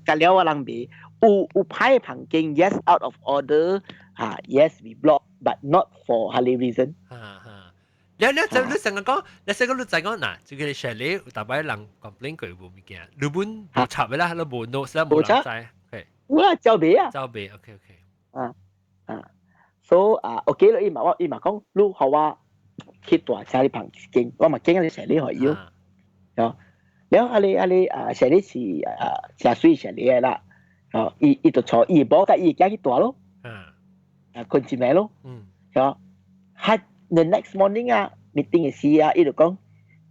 隔了我人賣，有有歹房間，yes out of order。啊，yes we block but not for 彼个 reason。哈哈，你你就你成日講，你成個你就講嗱，這個 chalet 有逐擺人 complain 過無物件，你本無插的啦，你無 notes 啦，無人知。我走賣啊。走賣，OK OK。啊啊，所以啊，OK 咯，伊嘛我伊嘛講，你予我去蹛這个房間，我嘛揀個 chalet 予伊。哦，了啊你啊你啊，chalet 是啊，誠媠 chalet 的啦。哦，伊伊就帶伊某佮伊囝去蹛咯。啊，睏一暝咯。哦，哈，the next morning 啊，meeting 的時啊，伊就講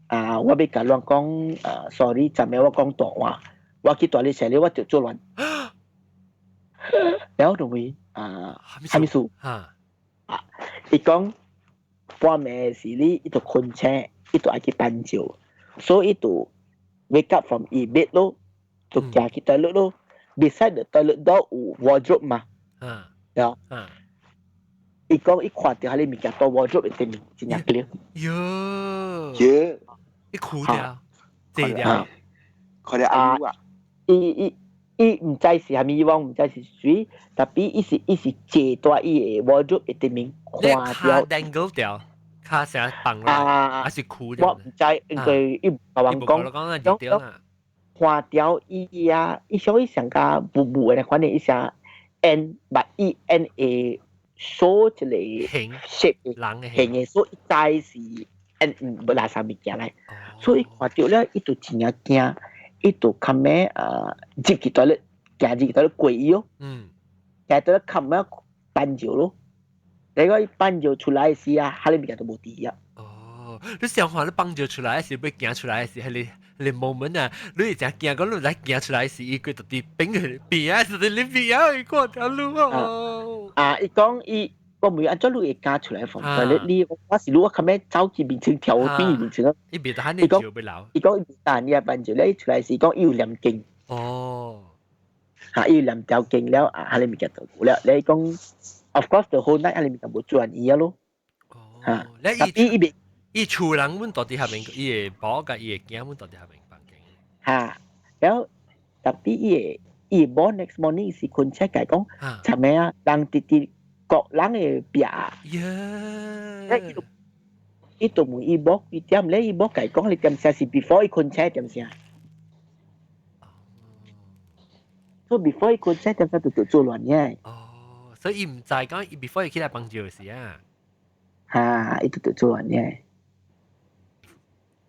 啊，我欲共恁講啊，sorry，昨暝我講大話，我去蹛你 chalet，我就作亂。了就問啊，啥物事？啊，伊講半暝時你伊就睏醒，伊就愛去放尿，所以伊就 wake up from 伊 bed 咯，就行去 toilet 咯。beside the toilet door 有 wardrobe 嘛？啊，伊講伊看著彼个物件佇 wardrobe 的頂面，真正 clear。喲，喲，伊哭掉，坐掉，看著阿啊！伊伊伊毋知是啥物，我毋知是誰，tapi 伊是伊是坐佇伊的 wardrobe 的頂面看著。dangle 掉，跤成放啦，還是哭掉？我毋知，因為伊無共我講，看著伊啊，伊想伊上較霧霧的，反正伊寫 N，but 伊 N 會 show 一個 shape 形的，所以伊知是 N 無垃圾物件來，所以看著了，伊就真正驚，伊就較尾啊入去 toilet，行入去 toilet 過伊哦，行到咧冚咩放尿咯，你講伊放尿出來時啊，彼个物件都無佇啊。哦，你想看你放尿出來時，欲行出來時，彼个彼個 moment 啊，你會真驚講你來行出來時，伊佢就佇邊邊啊，是佇你邊啊，伊看著你哦。啊，伊講伊，我問按怎你會行出來房間？你我是如果較尾走去面前跳邊面前啊。伊袂得你尿欲流。伊講伊袂得你啊，放尿咧，出來時講伊有念經。哦。嚇，伊有念條經了啊，彼个物件就無了。你講，of course the whole night 彼个物件無轉伊啊咯。哦。你伊伊袂。伊厝人阮蹛佇下面，伊的某佮伊的囝阮蹛佇下面房間。嚇，了後 tapi 伊的伊某 next morning 是睏醒共講，尋暝啊，人直直各人的壁。耶！伊就伊就問伊某幾點咧？伊某共講你點聲是 before 伊睏醒點聲。所以 before 伊睏醒點聲就就做亂嘅。哦，所以伊毋知講伊 before 伊起來放尿時啊。嚇，伊就就做亂嘅。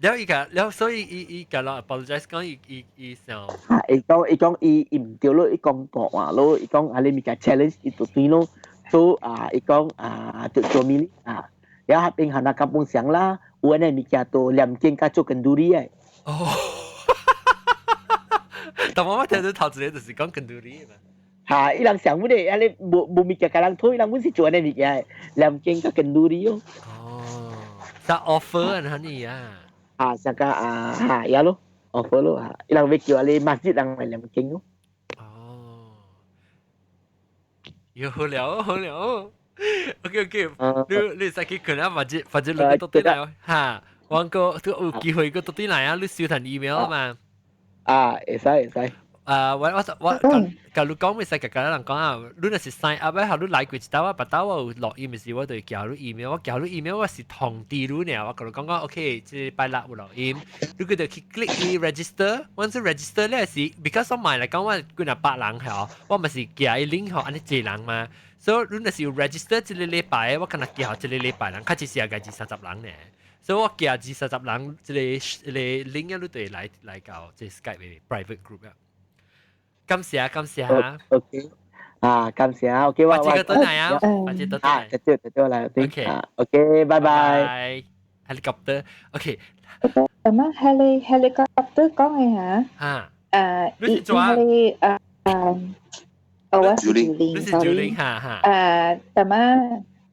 了伊個了，所以伊伊個人 apologize 講伊伊伊想。啊，伊講伊講伊伊毋對咯，伊講白話咯，伊講啊你物件 challenge 伊就對咯，所以啊伊講啊就做咪啊，然後邊行那 kampung 上啦，有安尼物件都念經甲做 kenduri 嘅。哦，但我我聽到頭一個就是講 kenduri 嘛。嚇！伊人想乜咧？啊你無無物件共人討，伊人本是做按呢物件，念經佮 kenduri 咯。哦，但 offer 啊，你啊。啊，上個啊嚇，呀咯，offer 咯嚇，伊人欲叫你 masjid 人來念經咯。哦，又好了，好了。OK OK，你你使去看啊，或者或者你到底來嚇，我個都有機會個到底來啊，你收份 email 嘛？啊，會使會使。啊，我我我佮你講，會使共人講啊，你若是 sign up 咧，你來過一道啊，別道我有錄音時，我就會寄你 email，我寄你 email 我是通知你爾，我共你講講，OK，這禮拜六有錄音，你佢就去 click 伊 register，我是 register 咧是，because 我買來講我幾若百人係我咪是寄伊 link 予按呢濟人嘛，所以你若是有 register 這個禮拜，我可能寄予這個禮拜人，較只是個二三十人呢。所以我寄二三十人，這個這個 link 啊，你就會來來到這 Skype 的 private group 啊。感謝感謝嚇。OK，啊，感謝啊，OK，我我這個倒來啊，我這個倒來。啊，對對對來，OK， OK，拜拜。 Helicopter，OK。咁啊，heli helicopter 講嘅嚇。嚇。伊伊係誒，我是 Julie，sorry，嚇嚇。咁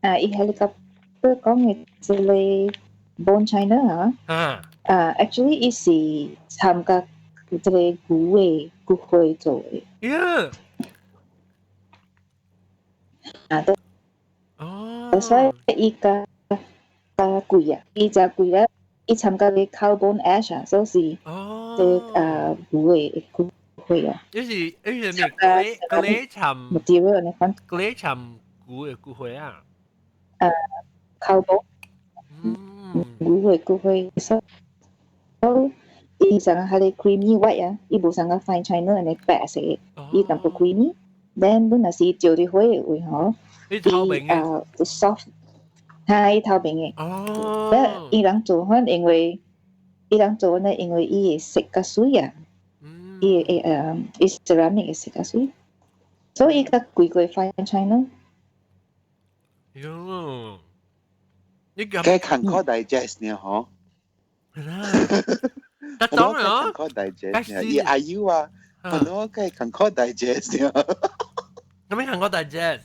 啊，伊 helicopter 講嘅這個 Bone China 嚇。誒，actually 伊是參加這個牛的骨灰做的。呀。啊，對。哦。所以伊較較貴啊，伊誠貴啊，伊參加個 cow bone ash 啊，所以是這牛的骨灰啊。伊是伊是咩？clay clay 參 material 你看。 clay 參牛的骨灰啊。cow bone。牛的骨灰，所以伊上個係 creamy white 啊，伊無像個 fine china 按呢白色，伊淡薄 creamy。then 你若是照佇火的位吼，伊透明嘅，soft，哈，伊透明的。哦。伊人做法因為，伊人做呢，因為伊會色較媠啊，伊會伊 ceramic 會色較媠，所以伊較貴過 fine china。喲，你該看靠 digest 呢，嗬。係啦。得咗啊？靠 digest 呢，伊阿 U 啊，可能該看靠 digest 呢。咁咩看靠 digest？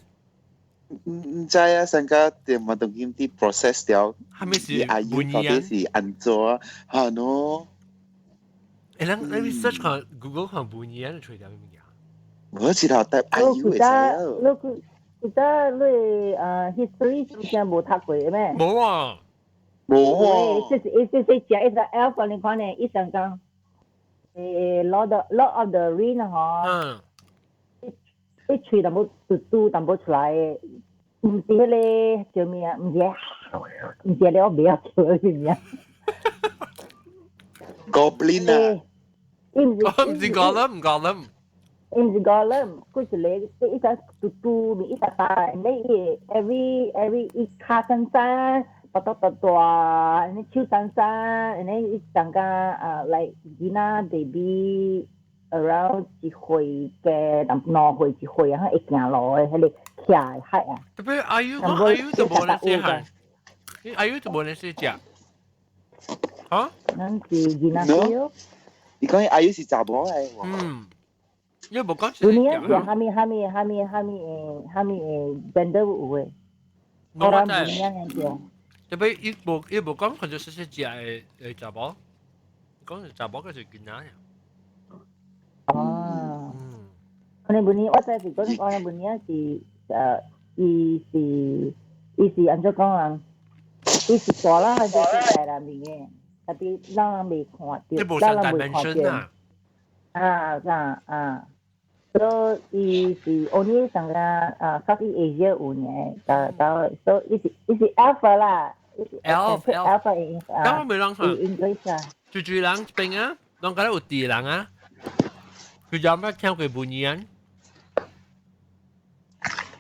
毋毋知啊，上個電話當今啲 process 掉，係咪是阿 U 到底是按怎嚇喏？誒，咱咱 research 看 Google 看半年，就揣著物件。無一頭帶阿 U 會使啊。你記得你history 之前無讀過咩？無啊。無啊。就是伊就是食一個 elf 你看呢，伊上講Lord of the Ring 嗬。伊喙淡薄嘟嘟淡薄出來，毋是彼個叫咩啊？毋是，毋是你我袂曉叫咩名。 Goblin 啊！伊毋是，毋是 Gollum，Gollum。伊毋是 Gollum，佢一個一個嘟嘟，一個大，你伊 every 伊跤長長，巴肚大大，你手長長，你伊上個啊，like 囡仔 baby around 一歲嘅，2歲一歲啊，會行路的，彼個徛的海啊。特別阿 U 阿 U 就無咧細漢，你阿 U 就無咧細隻，嚇？咱是囡仔對。你講阿 U 是查某來？嗯。因為無講。有呢是蝦米蝦米蝦米蝦米誒蝦米誒 gender 有的。我知。特別伊無伊無講，佢就細細隻的的查某，講是查某，佢是囡仔。哦。我哋本年我知是講，我哋本年是伊是伊是按怎講啊？伊是大啦，就是大人面嘅，特別咱人未看著，咱人未看見。啊啊啊！所以伊是 only 上個啊，Southeast Asia 有呢，到到所以伊是伊是 elf 啦，elf elf 咁我未人看，English 啊，住住人邊啊，攏覺得有地人啊，佢有咩聽過半年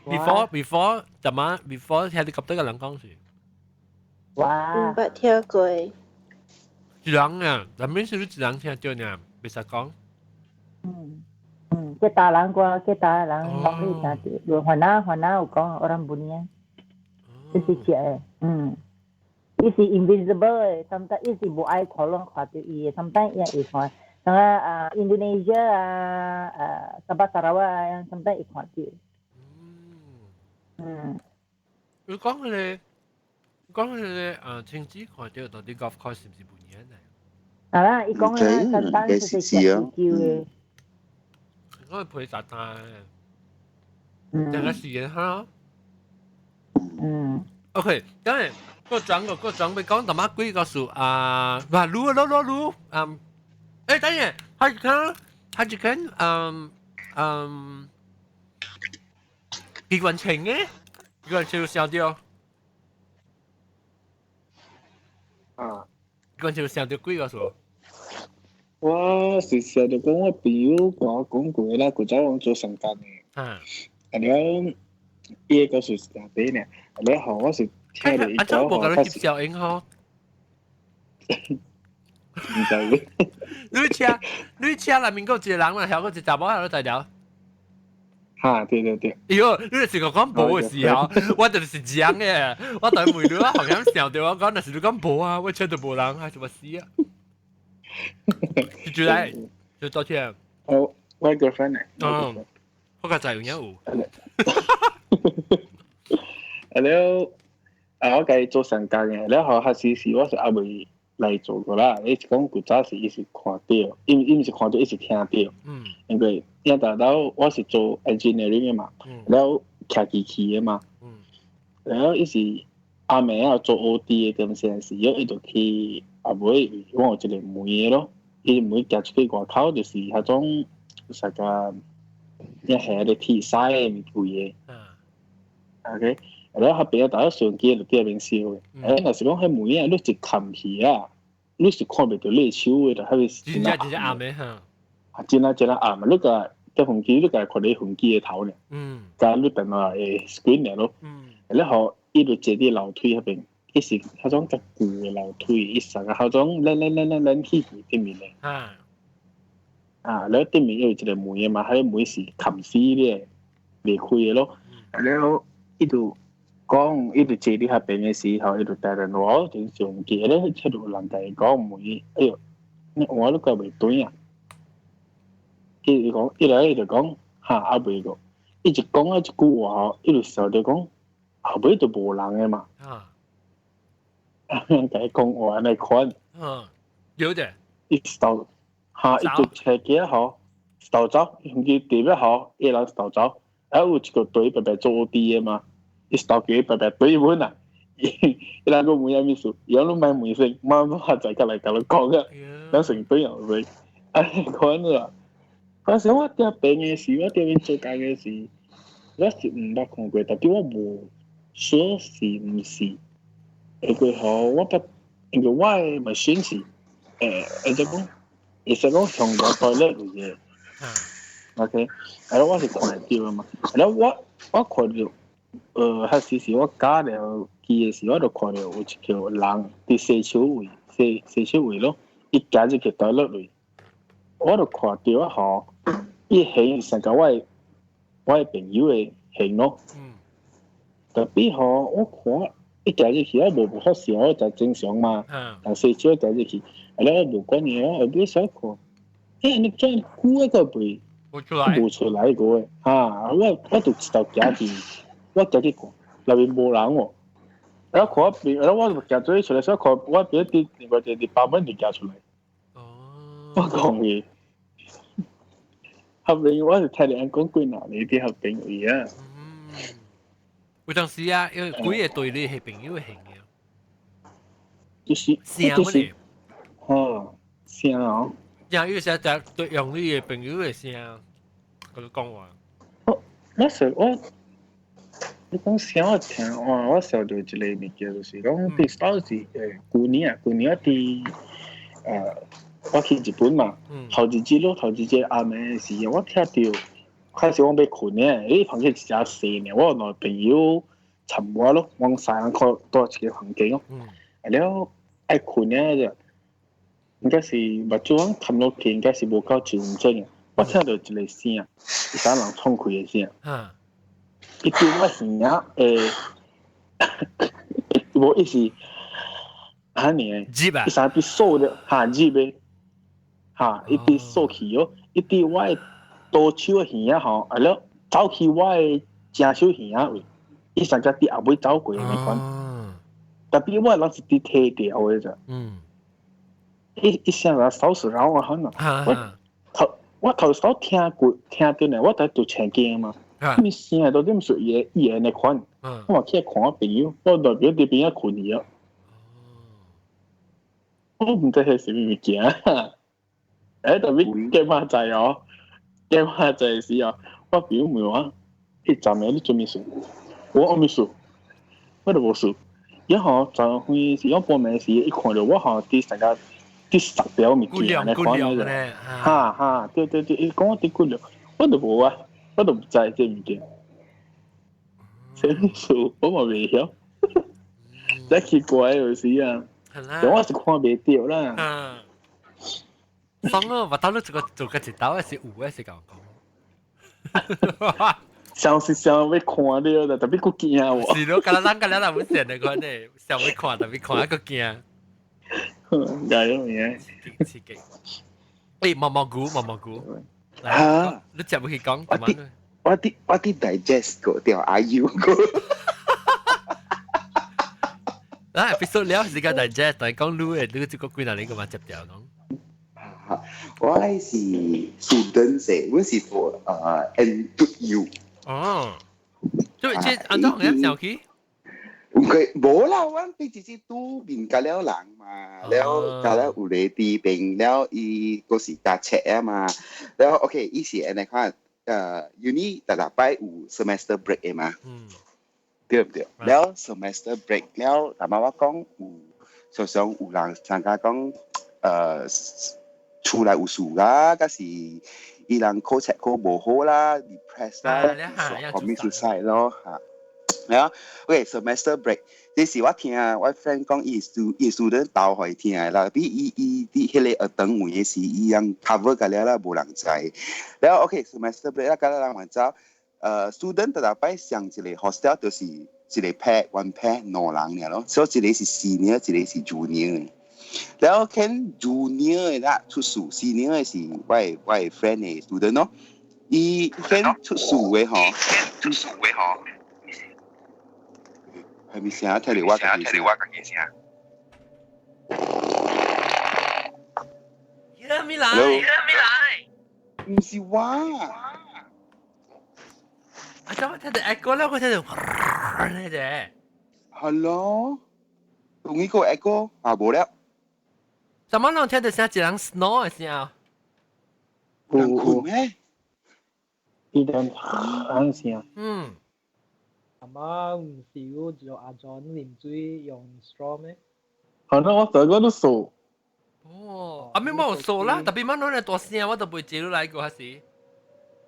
？Before before 怎麼 before helicopter 嘅人講是？哇！毋捌聽過。一人啊，咱們是一人聽到呢，袂使講。嗯嗯，其他人個其他人講你聽到，番仔番仔有講 orang bunian，就是食的，嗯，伊是 invisible 的，sometimes 伊是無愛看攏看到伊的，sometimes 伊會看，像啊 Indonesia 啊，啊沙巴沙拉瓦啊，sometimes 會看到。嗯。你講佢哋，講佢哋親子看到到底 golf course 是唔是 bunian 呢？啊啦，伊講嘅簡單就是食燒嘅。我陪撒旦。嗯。兩個時間哈。嗯。 OK，等下個轉個個轉要講淡仔幾個數啊，哇，滷滷滷滷，嗯，誒，等下，係間係一間嗯嗯，機關槍嘅，機關槍有想到。啊，機關槍有想到幾個數？我是想到講我朋友共我講過啦，古早我做上班嘅。啊。啊了，伊個故事是啥子呢？啊了後我是聽了伊講吼，無甲你翕小影吼。毋知。你車你車內面閣有一個人嘛，曉閣一個查某喺度在聊。哈，對對對。哎喲，你就是講無的時候，我就是講的，我等問你，我好像想到我講，若是你講無啊，我車都無人，還是我死啊？就來，就道歉。哦，我 girlfriend 嗯，我較在有影有。啊了，啊我家做上工嘅，了後彼時是我是猶未來做過啦。伊是講古早時伊是看到，伊伊毋是看到，伊是聽到。嗯。因為因大佬我是做 engineering 嘅嘛，了騎機器嘅嘛。嗯。了伊是阿暝啊做 OT 的點先是，伊就去後尾我有一個門的咯，伊門行出去外口就是彼種啥個，一下咧鐵屎的物規個。OK，然後彼邊大家相機就佇彼邊燒的。欸，若是講彼門啊，你一冚去啊，你是看袂著你的手的，彼個是真正真正暗的哈。啊，真啊真啊暗啊！你共搭飛機，你共看你飛機的頭爾。嗯。加你電腦的 screen 爾咯。嗯。然後伊就坐佇樓梯彼邊，伊是彼種較舊的樓梯，伊啥個彼種咱咱咱咱咱去頂面的。啊。啊，了頂面有一個門的嘛，彼個門是冚死的，袂開的咯。然後伊就講，伊就坐佇彼邊的時候，伊就帶電話就上機咧，切有人共伊講門，哎喲，你換你閣袂轉啊？伊講，伊來伊就講，哈，猶未過。伊一講啊一句話吼，伊就想著講後尾就無人的嘛。啊。人共伊講話按呢款。嗯，有的。伊頭，哈，伊就車機吼，頭走，伊特別吼，伊人頭走，啊有一個隊白白做 OT 的嘛，伊頭家白白對阮啊，伊人閣問啥物事，伊講你莫問先，我我再過來共你講啊，咱成對後尾，按呢款啊。嗰時我佇病的時，我佇邊做工的時，我是毋捌看過，但是我無說是毋是。因為吼，我捌，因為我的 machine 是，會使講，會使講向外 toilet 位的。OK，啊，我是看會著的嘛。啊，我我看著，彼時是我加了機的時，我就看著有一個人佇洗手位，洗洗手位咯，伊行入去 toilet 位。我就看著啊吼，伊形是像我的我的朋友的形咯。特別吼，我看伊行入去，我無發現，我就正常嘛。但洗手行入去，啊了我無管伊，我後尾煞看，欸，你轉久個袂無出來，無出來過的，哈！我我就一頭行去，我行去看，內面無人哦。啊，看我邊，啊，我就行做出來，煞看我邊佇另外一個 department 就行出來。哦。我講伊。合併我是聽人講幾若年佇合併位啊。嗯。有當時啊，因為幾個對你係朋友的形象。就是聲就是，吼聲哦。呀，有時就對用你的朋友的聲，佮你講話。我我想我，你講聲我聽，我我想到一個物件，就是講佇當時舊年啊，舊年我佇我去日本嘛，頭一日咯，頭一日暗暝時，我聽著開始我欲睏呢，伊房間一隻細呢，我有兩個朋友參我咯，阮三個住一個房間咯。啊了愛睏呢就，應該是目睭我冚落去，應該是無夠精準。我聽到一個聲，一啥人衝開的聲。伊對我耳仔無伊是按呢，伊啥佇掃著哈入的，哈伊佇掃去哦，伊佇我的左手的耳仔吼，啊了走去我的正手耳仔位，伊上才佇後尾走過的那款。特別我人是佇提掉的咋。伊聲來掃死擾我很啊！我頭先聽過聽到呢，我在讀前經嘛，咩聲都點屬伊伊的那款，我嘛去看我朋友，我代表佇邊仔睏去啊。我毋知彼是啥物件，特別計馬仔哦，計馬仔時哦，我朋友問我，彼昨暝你做咩事？我沒事，我都無事。然後昨昏是我半暝時，伊看著我吼佇啥個佇殺掉物件咧，看咧，哈哈，對對對，伊講我佇骨了，我都無啊，我都毋知這物件。啥物事我嘛袂曉，真奇怪有時啊。我是看袂著啦。爽啊！我到你這個做個一道，是有的是講講。想是想欲看著啦，特別閣驚喎。是咯，敢若咱敢若人會想的款呢，想欲看，特別看還閣驚。加油嘅。刺激。欸，毛毛菇，毛毛菇。嚇！你接唔去講？我佇 digest 過掉阿 U 過。啊，episode 了時間 digest，但係講你的，你這個幾若年個嘛接掉講。我是 student 者，我是做NTU。哦，即即按怎樣想去？唔佢無啦，阮彼一直拄面甲了人嘛，了甲了有咧佇邊了，伊閣是加冊啊嘛，了 OK，伊是按呢款，uni 逐禮拜有 semester break 的嘛，對毋對？了 semester break 了，阿媽我講有，常常有人參加講，厝內有事啦，抑是伊人考冊考無好啦，depress 啦，commit suicide 咯嚇。了，OK，semester break，這是我聽我 friend 講，伊 student 兜予伊聽的啦，比伊伊佇彼個學堂位的時，伊人 cover 甲了啦，無人知。了 OK，semester break 啦，甲咱人嘛走，student 逐禮拜上一個 hostel 就是一個 pair one pair 兩人爾咯，所以一個是 senior，一個是 junior。了見 junior 的啦出事，senior 的是我的 friend 的 student 咯，伊見出事的吼，出事的吼。係咪聲？聽到我家己聲。呀，咪來，咪來。唔是我。啊，怎麼聽到 echo 咧？我聽到呢隻。 Hello，同一個 echo 啊，無了。怎麼攏聽到聲一人 snore 的聲？人睏咩？伊點響聲。嗯。阿媽唔是有做阿 John 啉水用 straw 咩？好，那我這個都數。哦，阿咩冇數啦，特別乜攞嚟大聲，我都袂接來過還是。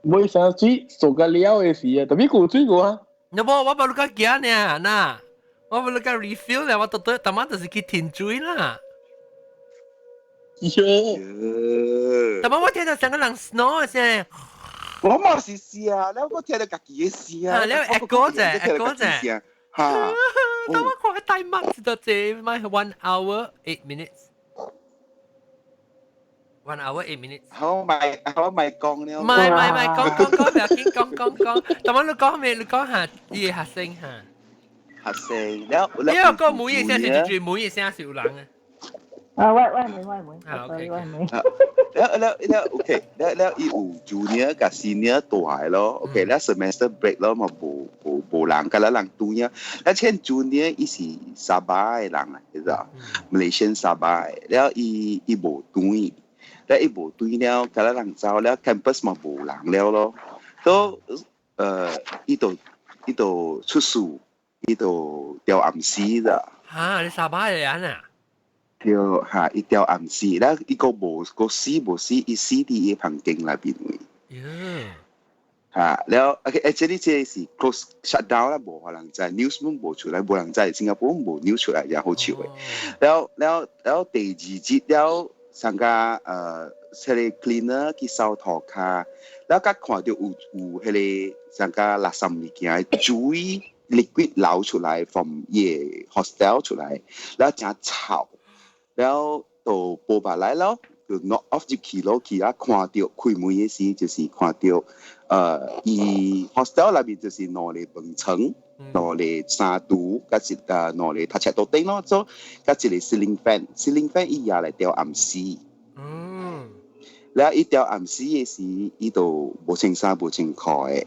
袂啥水，數個了的事啊，特別有水過啊。你無，我無你較驚呢，嗱，我無你較 refill 呢，我都對，逐晚就是去停水啦。喲。逐晚我聽到成個人 snore 聲。我嘛是聲，了我聽到家己的聲。啊，了 echo 者，echo 者。嚇！當我看大麥知道這咪 1 hour 8 minutes。1 hour 8 minutes。好咪好咪講了。唔係唔係唔係，講講講，唔要緊，講講講。但係你講咩？你講下伊個學生嚇。學生了。因為個每一聲是住，每一聲是有人啊。啊，我我妹我妹，啊，OK，我妹。了了了，OK，了了伊有 junior 佮 senior 大咯，OK，了 semester break 咯嘛，無無無人，佮咱人拄呀。了前 junior 伊是沙巴的人啊，你知道？Malaysian 沙巴的，了伊伊無轉，了伊無轉了，佮咱人走了，campus 嘛無人了咯。都伊就出事，伊就調暗時啦。嚇！你沙巴的人啊？對嚇，伊調暗時，了伊個無個死無死，伊死佇伊房間內面位。嚇，了，OK，這裡這個是 close shut down 啦，無人知，news 攏無出來，無人知，新加坡無 news 出來，也好笑的。了了了，第二日了，上個迄個 cleaner 去掃塗跤，了佮看著有彼個上個垃圾物件水 liquid 流出來，from 伊个 hostel 出來，了誠臭，了就報白來咯，就 knock off 入去咯，去啊看著開門的時就是看著，伊 hostel 內面就是兩個飯床，兩個衫櫥，佮一兩個讀冊桌頂咯，做佮一個 ceiling fan，ceiling fan 伊也來吊暗時。了伊吊暗時的時，伊就無穿衫無穿褲的，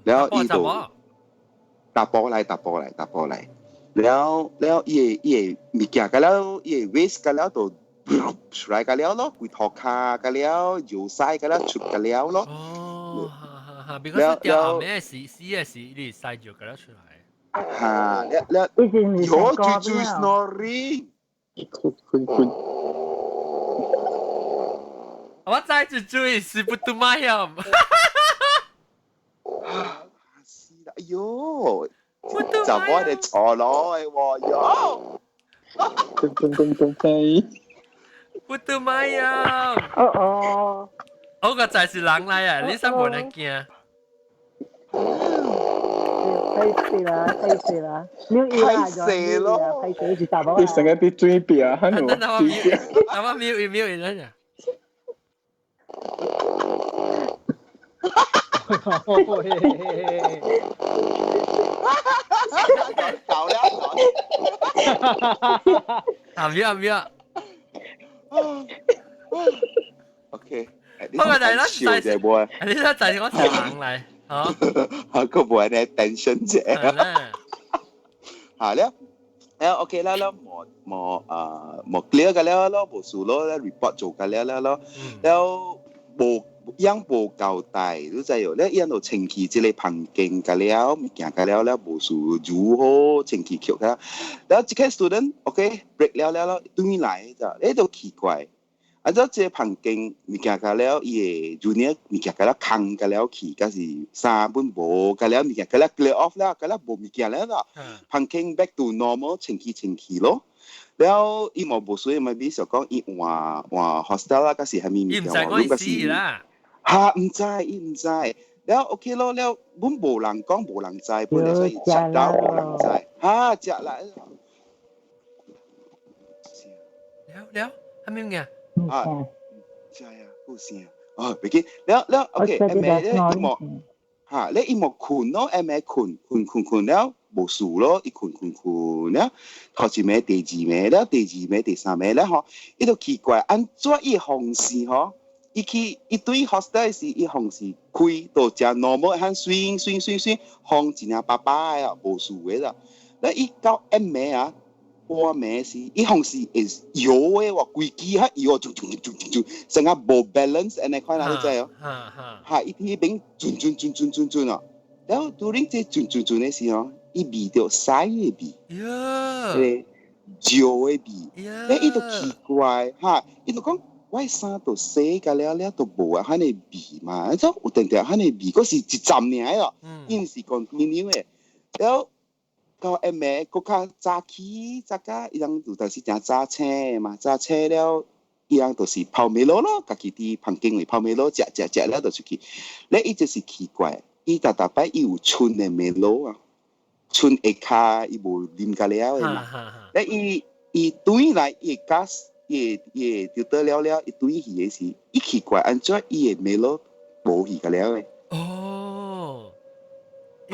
了伊就查埔來查埔來查埔來，了了伊个物件甲了，伊个 waste 甲了就出來甲了咯，規塗跤甲了，油屎甲了出甲了咯。哦，哈哈哈，比如講吊暗暝時死的時，你屎就甲了出來。哈，了了，有豬豬 snoring，困困困。我知豬豬是不都買呀？是啦，哎喲，就我哋坐落去喎，喲。咚咚咚咚飛。不都買呀？哦哦。我個仔是人來啊，你啥無得驚？歹勢啦，歹勢啦，你歹勢咯，歹勢是查某你成日啲嘴邊啊，喺度嘴邊。等我瞄一瞄一下。搞了，啊瞄啊瞄。 OK。不過就係笑啫，冇啊！你睇就係我人嚟，嚇，個冇人 tension 啫。嚇了，了 OK 啦，了無無啊無 clear 個了咯，無事咯，report 做個了了咯，了無樣無交代，你知哦？了樣就清氣這個房間個了，物件個了了無事如何清氣曲個，了這個 student OK break 了了了，轉來就，誒都奇怪。啊！這這個房間物件甲了，伊個 junior 物件甲了空甲了去，敢是衫本無甲了物件甲了 clear off 了，甲了無物件了啦。房間 back to normal 清氣清氣咯。了伊嘛無需要咪比想講伊換換 hostel 啦，敢是蝦米物件？伊毋知講伊死啦。哈，毋知，伊毋知。了 OK 咯，了本無人講，無人知，本來所以食到無人知。哈，食啦。了了，蝦米物件？啊，知啊，有聲哦，別記了了，OK，下暝咧伊莫嚇，咧伊莫睏咯，下暝睏睏睏睏了無事咯，伊睏睏睏了，頭一暝、第二暝了，第二暝、第三暝了吼，伊就奇怪，按怎伊風扇吼，伊去伊對 hostel 時，伊風扇開都誠 normal，喊swing swing swing swing，風真正巴巴的啊，無事的啦，咧伊到下暝啊。半暝時，伊風扇會搖的喎，規支較搖，轉轉轉轉轉，成個無 balance 按呢款啦，你知哦？哈，伊佇彼邊轉轉轉轉轉轉哦，然後 during 這轉轉轉的時候，伊味著屎的味，個尿的味，咧伊就奇怪，哈，伊就講我的衫都洗甲了了都無啊，彼个味嘛，怎有定定彼个味，閣是一陣爾咯，伊毋是 continue 的，了。到下暝，閣較早起，早甲伊人有當時誠早醒的嘛，早醒了，伊人就是泡麵囉咯，家己佇房間裡泡麵囉，食食食了就出去。咧伊就是奇怪，伊逐逐擺伊有剩的麵囉啊，剩下跤伊無啉甲了的嘛。咧伊伊轉來伊個 gas，伊伊就得了了，伊轉去的時，伊奇怪，按怎伊的麵囉無去甲了的？哦。伊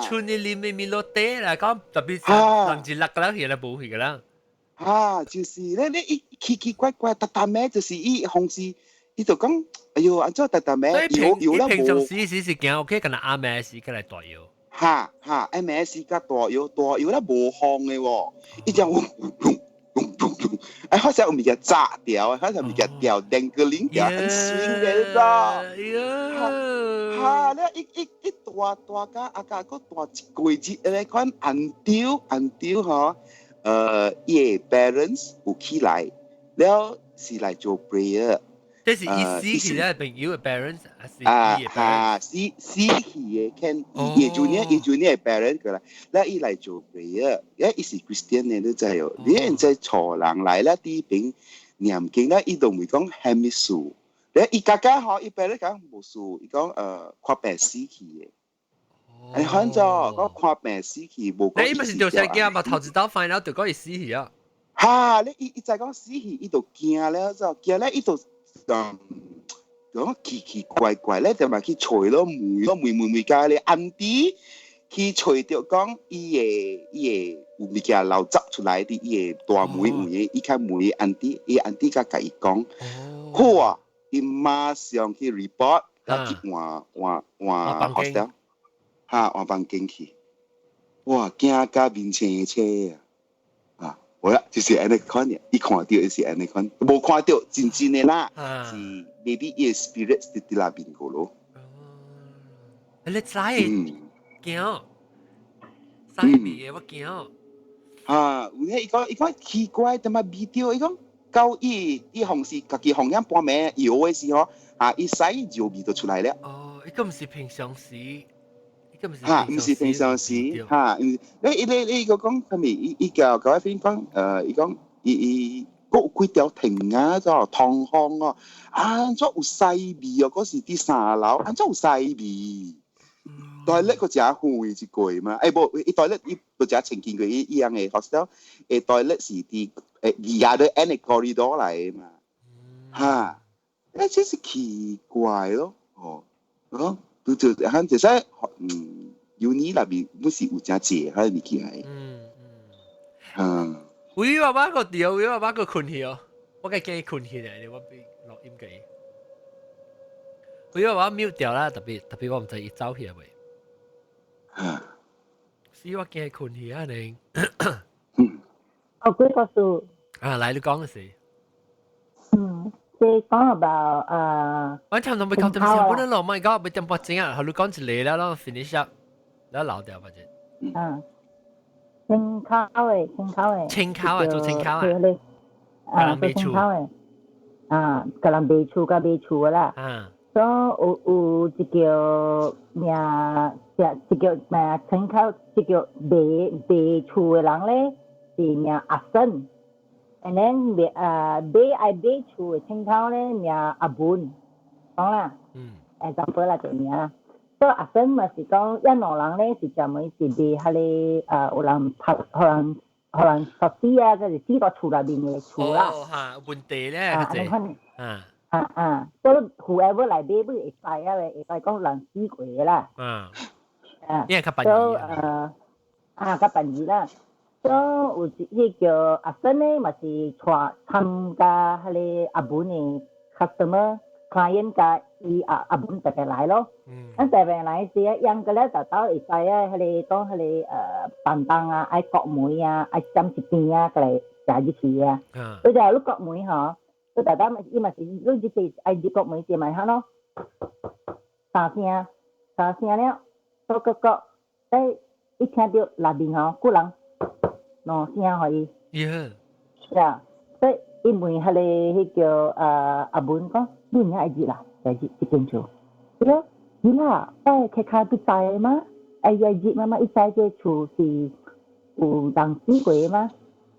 剩你啉的米露茶啦，講特別人一落個啦，去啦無去個啦。啊，就是咧，你伊奇奇怪怪，逐逐暝就是伊風扇，伊就講，哎喲，按怎逐逐暝搖搖啦無。平常時時是驚 OK，敢若暗暝時過來大搖。哈哈，暗暝時較大搖大搖啦無風的喎，伊只嗡嗡嗡嗡嗡，哎，好像有物件炸掉，好像物件掉電個鈴掉，很swing 的啦。哈，咧一一一大大家阿家閣大一個月，咧款按丟按丟吼，伊个 parents 有起來，了是來做 prayer。這是伊死去的朋友的 parents，還是啊哈，死死去的，看伊 junior 伊 junior 的 parent 過來，了伊來做 prayer，因為伊是 Christian 的，你知哦，你現在錯人來了，佇邊。念經咧，伊就會講係咩事？你伊家家嗬，伊白咧講無事，伊講看病死去嘅。你看咗，講看病死去，無講。你咪是做啥驚嘛？頭一刀 find out 就講伊死去啊！哈！你伊伊再講死去，伊就驚了，就驚咧，伊就講奇奇怪怪咧，就嘛去揣咯，問咯，問問問家咧，安迪去揣著講，伊會有物件流汁出來佇伊个大門有影，伊較問安迪，伊安迪較共伊講，好啊，伊馬上去 report，去換換換 hostel，哈，換房間去，哇，驚甲面青青啊！啊，好啦，就是按呢款嘅，伊看著是按呢款，無看著真真的啦，是 maybe 伊 spirit 佇佇內面個咯。你知驚，啥味嘅我驚。啊，有影伊講伊講奇怪，點解味著？伊講到伊伊紅是家己紅眼半暝搖的時候，啊，伊洗就味就出來了。哦，伊個毋是平常時，伊個毋是。哈，毋是平常時，哈，你你你個講啥物？伊伊叫甲我 friend 講，伊講伊伊閣有幾條藤啊，做通風哦，啊，怎有屎味哦？嗰是佇三樓，按怎有屎味？toilet 個誠遠一個嘛，欸無，伊 toilet 伊無誠清淨過伊伊樣的 hostel，欸 toilet 是佇欸 the other end 的 corridor 來的嘛，哈，欸這是奇怪咯，哦，哦，拄就喊就使，uni 內面不是有誠濟彼個物件的，嗯，喂，我爸個掉，喂，我爸個困去哦，我該驚困去咧，我俾錄音機。喂，我爸 mute 掉啦，特別特別我毋知伊走去未。是我驚困去啊你。哦，幾個數？啊，來你講嘅是。嗯，即講 about 啊。我差唔多未搞掂先，本來落咪講未點半鐘啊，後你講一個了咯，finish up，了留掉或者。嗯，清口的，清口的。清口啊，做清口啊。啊，做清口的。啊，共人賣厝佮買厝的啦。所以有有一個名，一個名清口，一個賣賣厝的人咧，是名阿生。And then 買啊買愛買厝的清口咧，名阿文，講啦。Example 啦，就名啦。所以阿生嘛是講，一兩人咧是專門是賣彼個啊，有人拍，予人予人殺死啊，就是死佇厝內面的厝啦。哦，哈，問題咧，啊，你看。啊啊，所以 whoever 來買，會知啊，會知講人死過的啦。因為較便宜。所以啊，較便宜啦。所以有一彼叫阿生咧，嘛是帶參加彼個阿文的 customer client 共伊阿阿文特別來咯。咱特別來時啊，用個咧就到會知啊，彼個講彼個房東啊，愛割門啊，愛閃一邊啊，過來食入去啊。佢就你割門吼。佢大家伊嘛是，你入去愛入國門時嘛會咯，三聲，三聲了，閣閣閣，欸，一聽著內面吼，有人兩聲予伊。是啊，所以伊問彼個彼叫阿文講，你有影愛入啦？來入這間厝。伊講，是啦，我的客戶都知嗎？愛愛入嘛嘛，伊知這厝是有人死過嗎？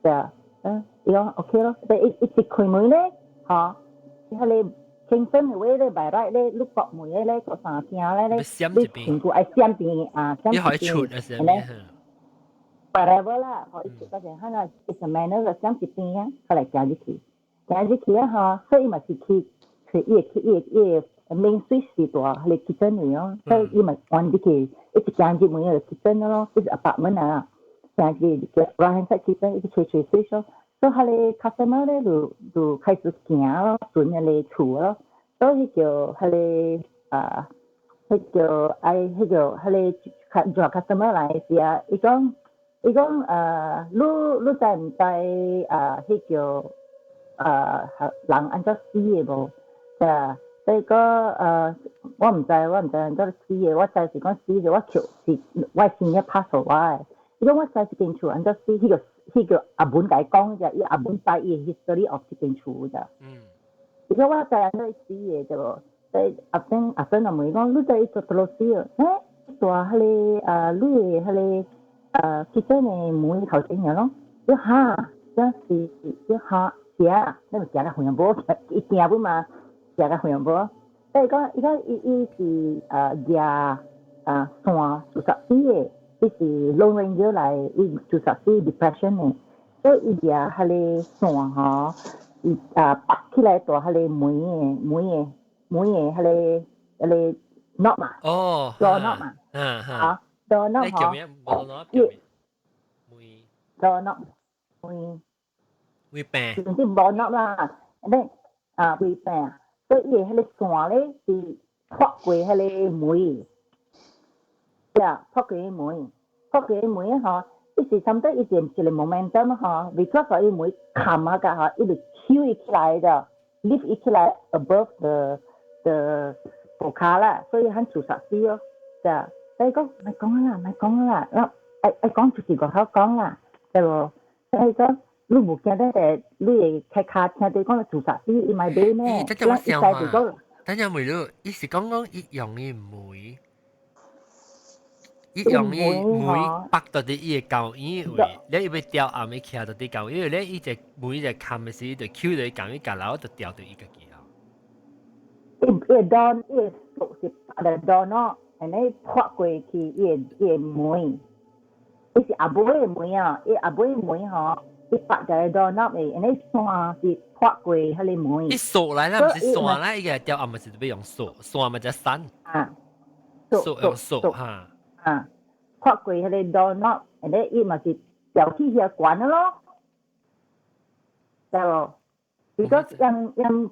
對啊，嗯，伊講 OK 咯，所以伊一開門咧。吼，彼個清真的話咧，by right 咧，你國門的咧，閣三聲咧咧，你身軀愛閃邊啊，閃一邊，按呢？whatever 啦，予伊出嗰陣，可能 it's a manner 就閃一邊啊，佢來行入去，行入去啊吼，所以伊嘛是去去伊去伊伊 main switch 是佇彼個 kitchen 裡哦，所以伊嘛按入去，一直行入門就 kitchen 咯，伊是 apartment 啊，行入去 right hand side kitchen，一直吹吹 switch 咯。所以彼個 customer 咧就就開始行咯，巡彼個厝咯，所以叫彼個啊，彼叫愛彼叫彼個做 customer 來時啊，伊講伊講你你知毋知啊？彼叫人按怎死的無？啊，所以講我毋知我毋知按怎死的，我知是講死就我抾是我先生拍予我的。伊講我知這間厝按怎死，彼個。彼個阿文共伊講者，伊阿文知伊 history of 這間厝者。伊講我知按怎死的對無？所以阿生阿生就問伊講，你知伊做倒落死的？欸，蹛彼個啊，你的彼個kitchen 的門頭前爾咯。伊哈，這是伊哈，行，你咪行到遠無，伊行本嘛，行到遠無。伊講伊講伊伊是舉線自殺死的，伊是 Lone Ranger 來，伊自殺死 depression 的，所以伊舉彼个線吼，伊拔起來蹛彼個門的門的門的彼个彼个 knob 嘛，door knob 嘛，啊 door knob 叫咩？door knob 叫咩？ door knob 門會病，總之 door knob 啦，你啊會病。所以伊的彼个線咧是破過彼個門，呀，破過門，破過門吼，伊是差不多伊是一個 momentum 吼，because 伊門冚啊個吼，伊就抽伊起來的，lift 伊起來 above the 塗跤啦，所以很自殺死咯，對，所以講莫講啦，莫講啦，我愛愛講就是外口講啦，對無？所以講。你無驚得你會開卡聽到講自殺死，伊咪買咩？等陣我想話，等陣問你，伊是講講伊用伊門，伊用伊門拔到佇伊的舊院位，你伊欲吊暗暝徛到佇舊院，因為咧伊隻門一冚的時，伊就抾佇舊院閣樓就吊到伊家己啊。伊伊 door 伊鎖是拔了 door 喏，按呢破過去伊的伊的門，伊是阿母的門啊，伊阿母的門吼。伊拔就係 door knob 的，按呢線是破過彼个門。伊鎖來啦，毋是線啦，伊個吊暗暝是欲用鎖，線嘛就散。啊，鎖用鎖哈。啊，破過彼个 door knob，按呢伊嘛是吊起遐懸的咯，對無？如果因因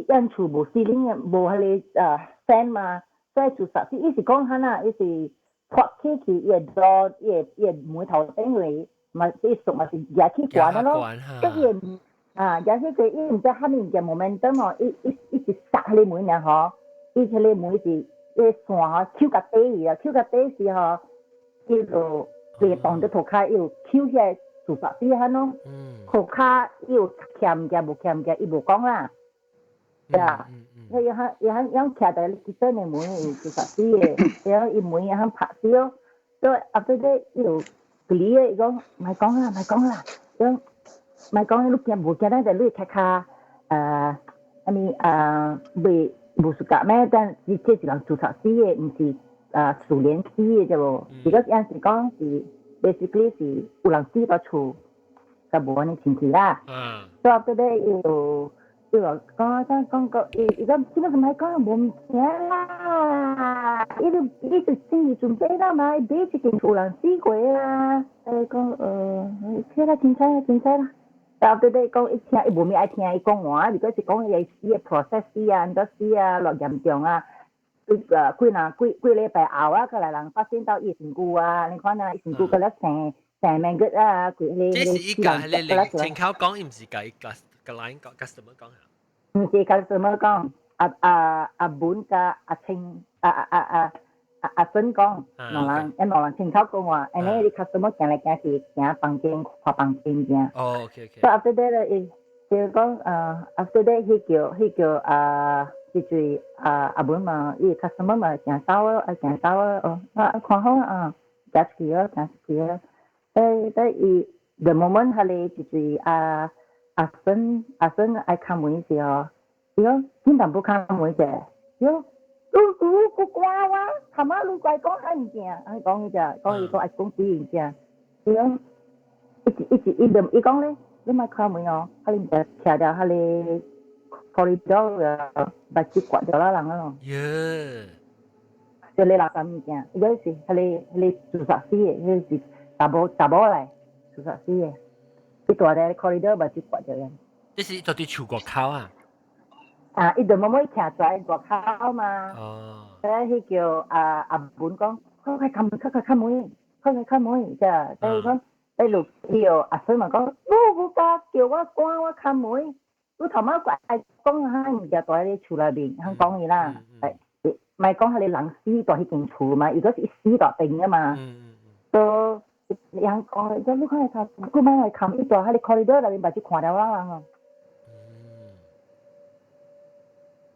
因厝無 ceiling 無彼个fan 嘛，所以自殺死，伊是講哈呐，伊是破起去伊個 door，伊個伊個門頭頂位。嘛，伊熟嘛是舉起懸的咯，即伊啊，舉起佢伊毋知蝦米物件 momentum 吼，伊伊伊是殺彼個門爾吼，伊彼個門是伊線吼，抾甲底去啊，抾甲底時吼，伊就伊動到塗跤，伊有抾起來自殺死彼咯，塗跤伊有徛物件無徛物件，伊無講啦，對啊，伊響伊響響徛佇基本的門有自殺死的，然後伊門伊響拍死咯，所以後底伊有。佢咧，伊講莫講啦，莫講啦，講莫講，你驚無驚咱就你較較啥物未無 suka 咩？但是這是人自殺死的，毋是自然死的對無？如果有時講是 basically 是有人死佇厝，就無按呢清氣啦。所以後底伊就伊話講講講講，伊伊講這個莫講無物件啦，伊就伊就心理準備啦嘛，伊買一間厝人死過啦。伊講OK 啦，凊彩啦，凊彩啦。後底講伊聽，伊無咩愛聽伊講話，如果是講伊死的 process 死啊，按怎死啊，偌嚴重啊，幾幾若幾幾禮拜後啊，閣來人發現到伊身軀啊，你看啊，伊身軀閣咧生生 maggot 啊，規個這是伊共彼個親口講，伊毋是共伊個 client 講，customer 講。毋是 customer 講，阿阿阿文佮阿清阿阿阿阿阿阿孫講，兩人𪜶兩人親口講話，按呢你 customer 行來行去，行房間看房間爾。哦，OK。所以 after that 咧，伊就講after that 彼叫彼叫啊，就是啊阿文嘛，伊 customer 嘛行走啊，行走啊，哦，啊看好啊，行出去啊，行出去啊，但但伊 the moment 彼个就是阿阿孫阿孫愛敲門時候，伊講緊淡薄敲門者，伊講。你你你關我，頭仔你怪講啥物件？啊講伊只，講伊講愛講幾物件。伊講一直一直伊就伊講咧，你莫敲門哦，啊你毋知徛佇彼個 corridor 目睭割掉啦人咯。耶！就你垃圾物件，伊講是彼個彼個自殺死的，彼個是查某查某來自殺死的，伊蹛佇 corridor 目睭割掉人。這是佇厝外口啊？啊！伊就無無徛出來外口嘛。哦。所以彼叫阿阿文講，快快敲門，快快敲門，快快敲門，這，所以講，伊就伊就阿孫嘛講，你無敢叫我關我敲門，你頭仔怪愛講啥物件蹛佇厝內面，通講伊啦，係，莫講彼個人死佇彼間厝嘛，伊閣是死佇邊啊嘛。所以伊通講，你看會敲，佢莫來敲，伊蹛彼個 corridor 內面目睭看了人哦。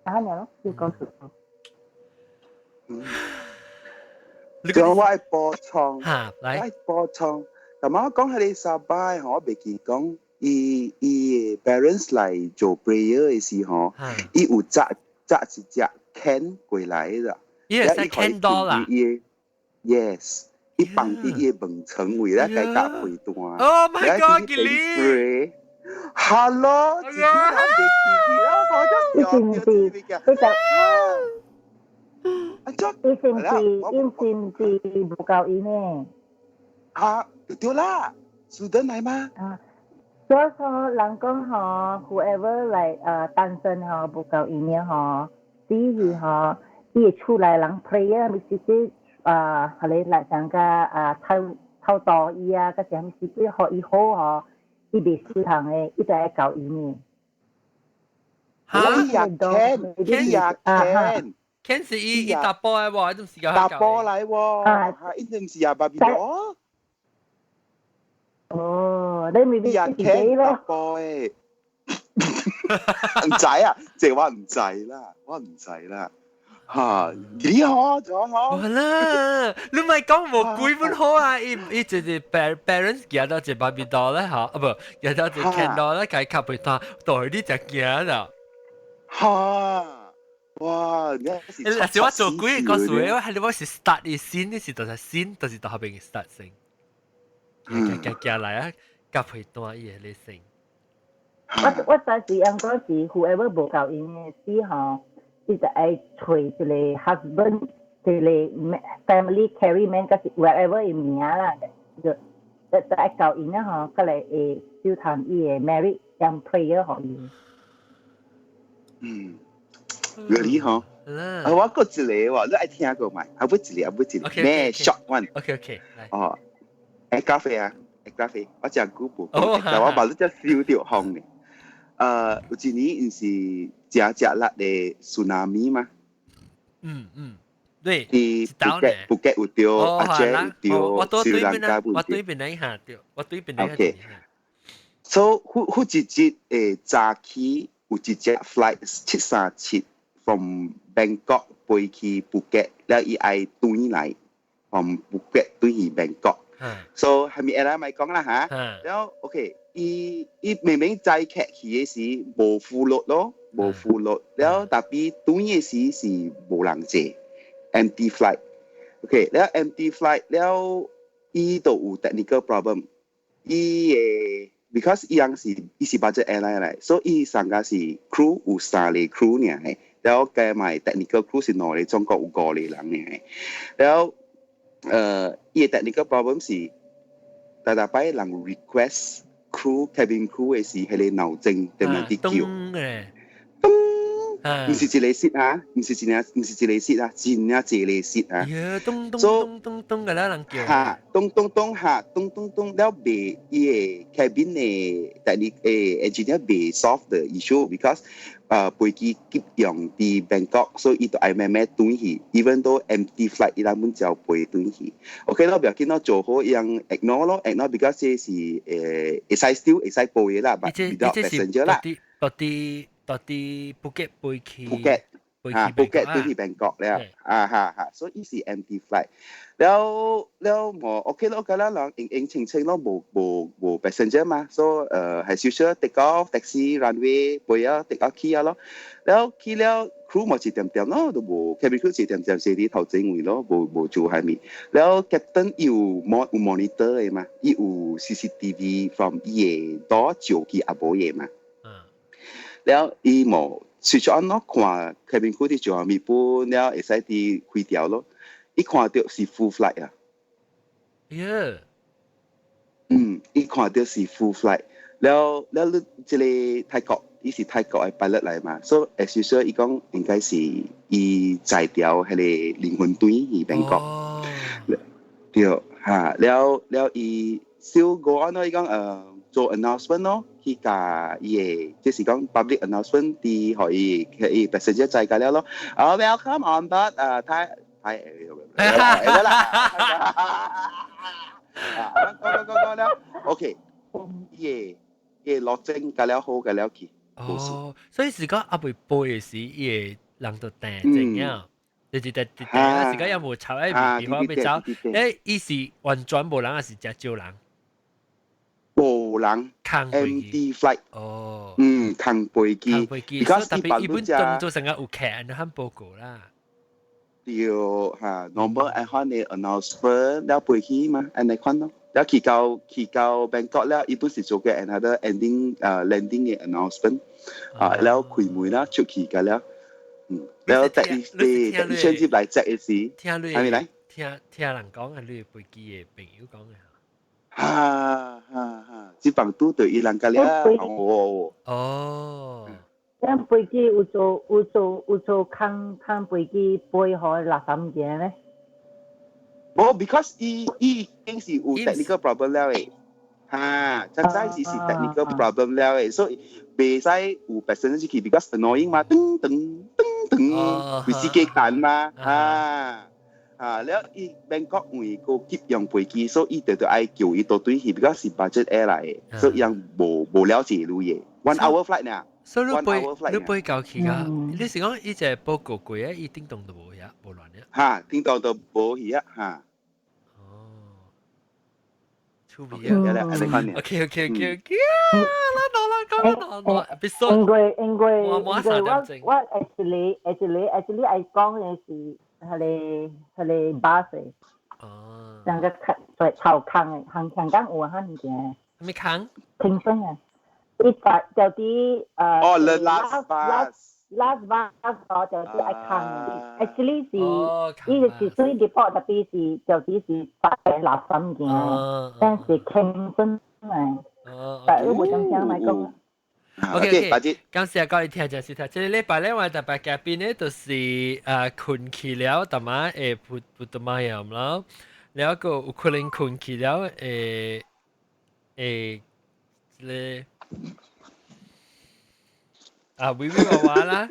啊，咯，要講述。仲我愛補充，嚇，來我愛補充。頭仔講彼個沙巴吼，我袂記講。伊伊 parents 來做 prayer 嘅時候，伊有紮紮一隻 can 過來啦。伊會使 candle 啦。 Yes，伊放佇伊的門床位咧，共夾被單。 Oh my God！記 Hello，自己諗住自己啦，我伊是毋是？佢就伊是毋是？伊是毋是無夠伊呢？啊，對啦，student 來嗎？啊，所以說人講吼，whoever 來單身吼，無夠伊呢吼，死去吼，伊會出來人 prayer，咪是說啊，係你來上個啊偷偷渡伊啊，嗰時咪是說予伊好吼，伊袂死人的，伊就會教伊呢。嚇，Ken，呀 Ken。 Ken 是伊伊查埔的喎，伊毋是個查埔來喎，啊，伊毋是亞巴比羅。哦，你咪咪自己咯。查埔的，唔知啊，這我唔知啦，我唔知啦。嚇，幾好咗好。啦，你咪講無鬼本好啊！伊伊就是 parents 行到一巴比多咧嚇，啊不，行到一 candle 咧，共伊夾被單，對你就驚啦。嚇！哇！你是我做鬼個數，我係你我是 start 伊先，你是就是先，就是到後邊 start 先。行行行來啊，夾被單伊會咧先。我我當時應該是 whoever 無夠𪜶的死吼，伊就愛揣一個 husband，一個 family carry man，就是 whatever 伊名啦，就就就愛交𪜶啊吼，過來會收堂伊的 marriage 將 prayer 予伊。嗯，really 嗬？啊，我閣一個喎，你愛聽過未？啊，不一個，啊不一個，咩 short one？ OK OK，哦，愛咖啡啊，愛咖啡，我真久無講，但我把你只燒掉風嘅。有一年毋是誠食力的 tsunami 嘛？嗯嗯，對。佇布吉布吉有著，阿姐有著，斯里蘭卡有。我對邊那下著，我對邊那下。 OK。So，忽忽一日誒早起有一隻 flight 737 from Bangkok 飛去布吉，了伊愛轉來，from 布吉轉去 Bangkok。So 係咪會咪講啦嚇？了 OK。伊伊明明載客去的時無符錄咯，無符錄，了 tapi 轉的時是無人坐，empty flight。OK，了 empty flight 了，伊都有 technical problem。伊的 because 伊人是伊是 budget airline 來，所以伊上個是 crew 有三個 crew 爾，了加埋 technical crew 是兩個，總共有五個人爾。了，伊的 technical problem 是，逐逐擺人 request，crew cabin crew 的是彼個鬧鐘點樣佇叫？咚，毋是一個 seat 啊，毋是一個，毋是一個 seat 啊，真正濟個 seat 啊。咚咚咚咚咚個啦人叫。哈，咚咚咚哈，咚咚咚了袂伊個 cabin 的第二engineer 袂 solve the issue because 飛機急用佇 Bangkok，所以伊就愛慢慢轉去，even though empty flight 伊人本就飛轉去。OK 咯，不要緊咯，做好伊樣 ignore 咯，ignore because 這是會使 still 會使飛的啦，but without passenger 啦。到佇到佇布吉飛去。布吉啊，布吉轉去 Bangkok 了，啊哈哈，所以伊是 empty flight。了了我 OK 咯，咁啦，人應應清清咯，無無無 passenger 嘛，所以係少少 take off taxi runway 飛啊 take off 去啊咯，了去了 crew 嘛一點點咯，都無 cabin crew 一點點坐佇頭前位咯，無無做蝦米。了 captain 伊有 mon 有 monitor 的嘛，伊有 CCTV from 伊的 door 照去阿無嘢嘛。了伊無 switch on 咯，看 cabin crew 佇做蝦米本，了會使佇開掉咯。伊看著是 full flight 啊！耶！嗯，伊看著是 full flight，了了你這個泰國，伊是泰國的 pilot 來嘛，所以 as usual 伊講應該是伊載掉彼個靈魂轉去 Bangkok。對，哈，了了伊 still go on 咯，伊講做 announcement 咯，去共伊的，就是講 public announcement 佇予伊伊 passenger 知個了咯。啊，welcome on board 啊，泰。係係啦，啊，講講講講了，OK，伊個伊落鐘甲了好甲了去。哦，所以是講阿未飛的時，伊個人就定靜啊，就是佇佇定啊，是講有無插喺地方欲走，伊是完全無人，還是誠少人？無人 empty flight。哦。嗯，空飛機。空飛機。 Because 特別伊本當做成個有客人喊報告啦。對嚇，normal 按款的 announcement 了飛去嘛，按呢款咯。了去到 Bangkok 了，伊本是做個 another ending landing 的 announcement，啊，了開門啦，出去個了，了第一第第一先接來接的時，聽你係咪來？聽人講係你飛機的朋友講的。哈哈哈！這房拄著伊人個了，哦。哦。咱飛機有做空飛機飛予垃圾物件咧？無，because 伊已經是有 technical problem 了誒，哈，真真是 technical problem 了誒，所以袂使有 passenger 去，because annoying 嘛，噔噔噔噔，會司機等嘛，哈，啊，了伊 Bangkok 為個急用飛機，所以伊就愛叫伊倒轉去，because 是 budget airline，所以人無了解路嘢，one hour flight 呢。所以你飛你飛到去噶，你是講伊隻報告過啊？伊叮當都無呀，無亂呀。哈，叮當都無去啊，哈。哦，出名啊！OK，啊，啦啦啦，講啦啦，別說。因為我我 actually 愛講的是彼個 bus。哦。兩個在頭空的，行香港有啊，物件。咩空？聽聲啊！伊把就啲哦，the last bus。 last bus 哦，就啲愛空的，actually 是伊是水 depot 特別是就啲是擺垃圾物件，但是輕身啊，但係無種聲來講。 OK OK，感謝各位聽眾收聽。這個禮拜咧，我特別嘉賓咧，就是睏去了，淡仔會噗噗淡仔鹽啦，了個有可能睏去了會會這個啊，微微娃娃啦，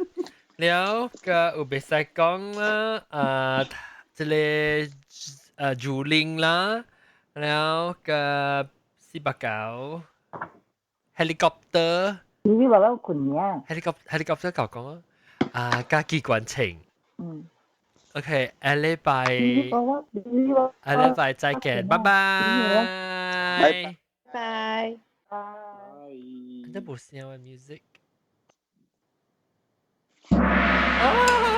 了個有袂使講啦，啊，這個竹林啦，了個489 helicopter。微微娃娃睏啊，helicopter 夠講啊，啊加機關槍。OK，下禮拜，下禮拜再見，拜拜。拜拜。拜。這無聲嘅 music。啊！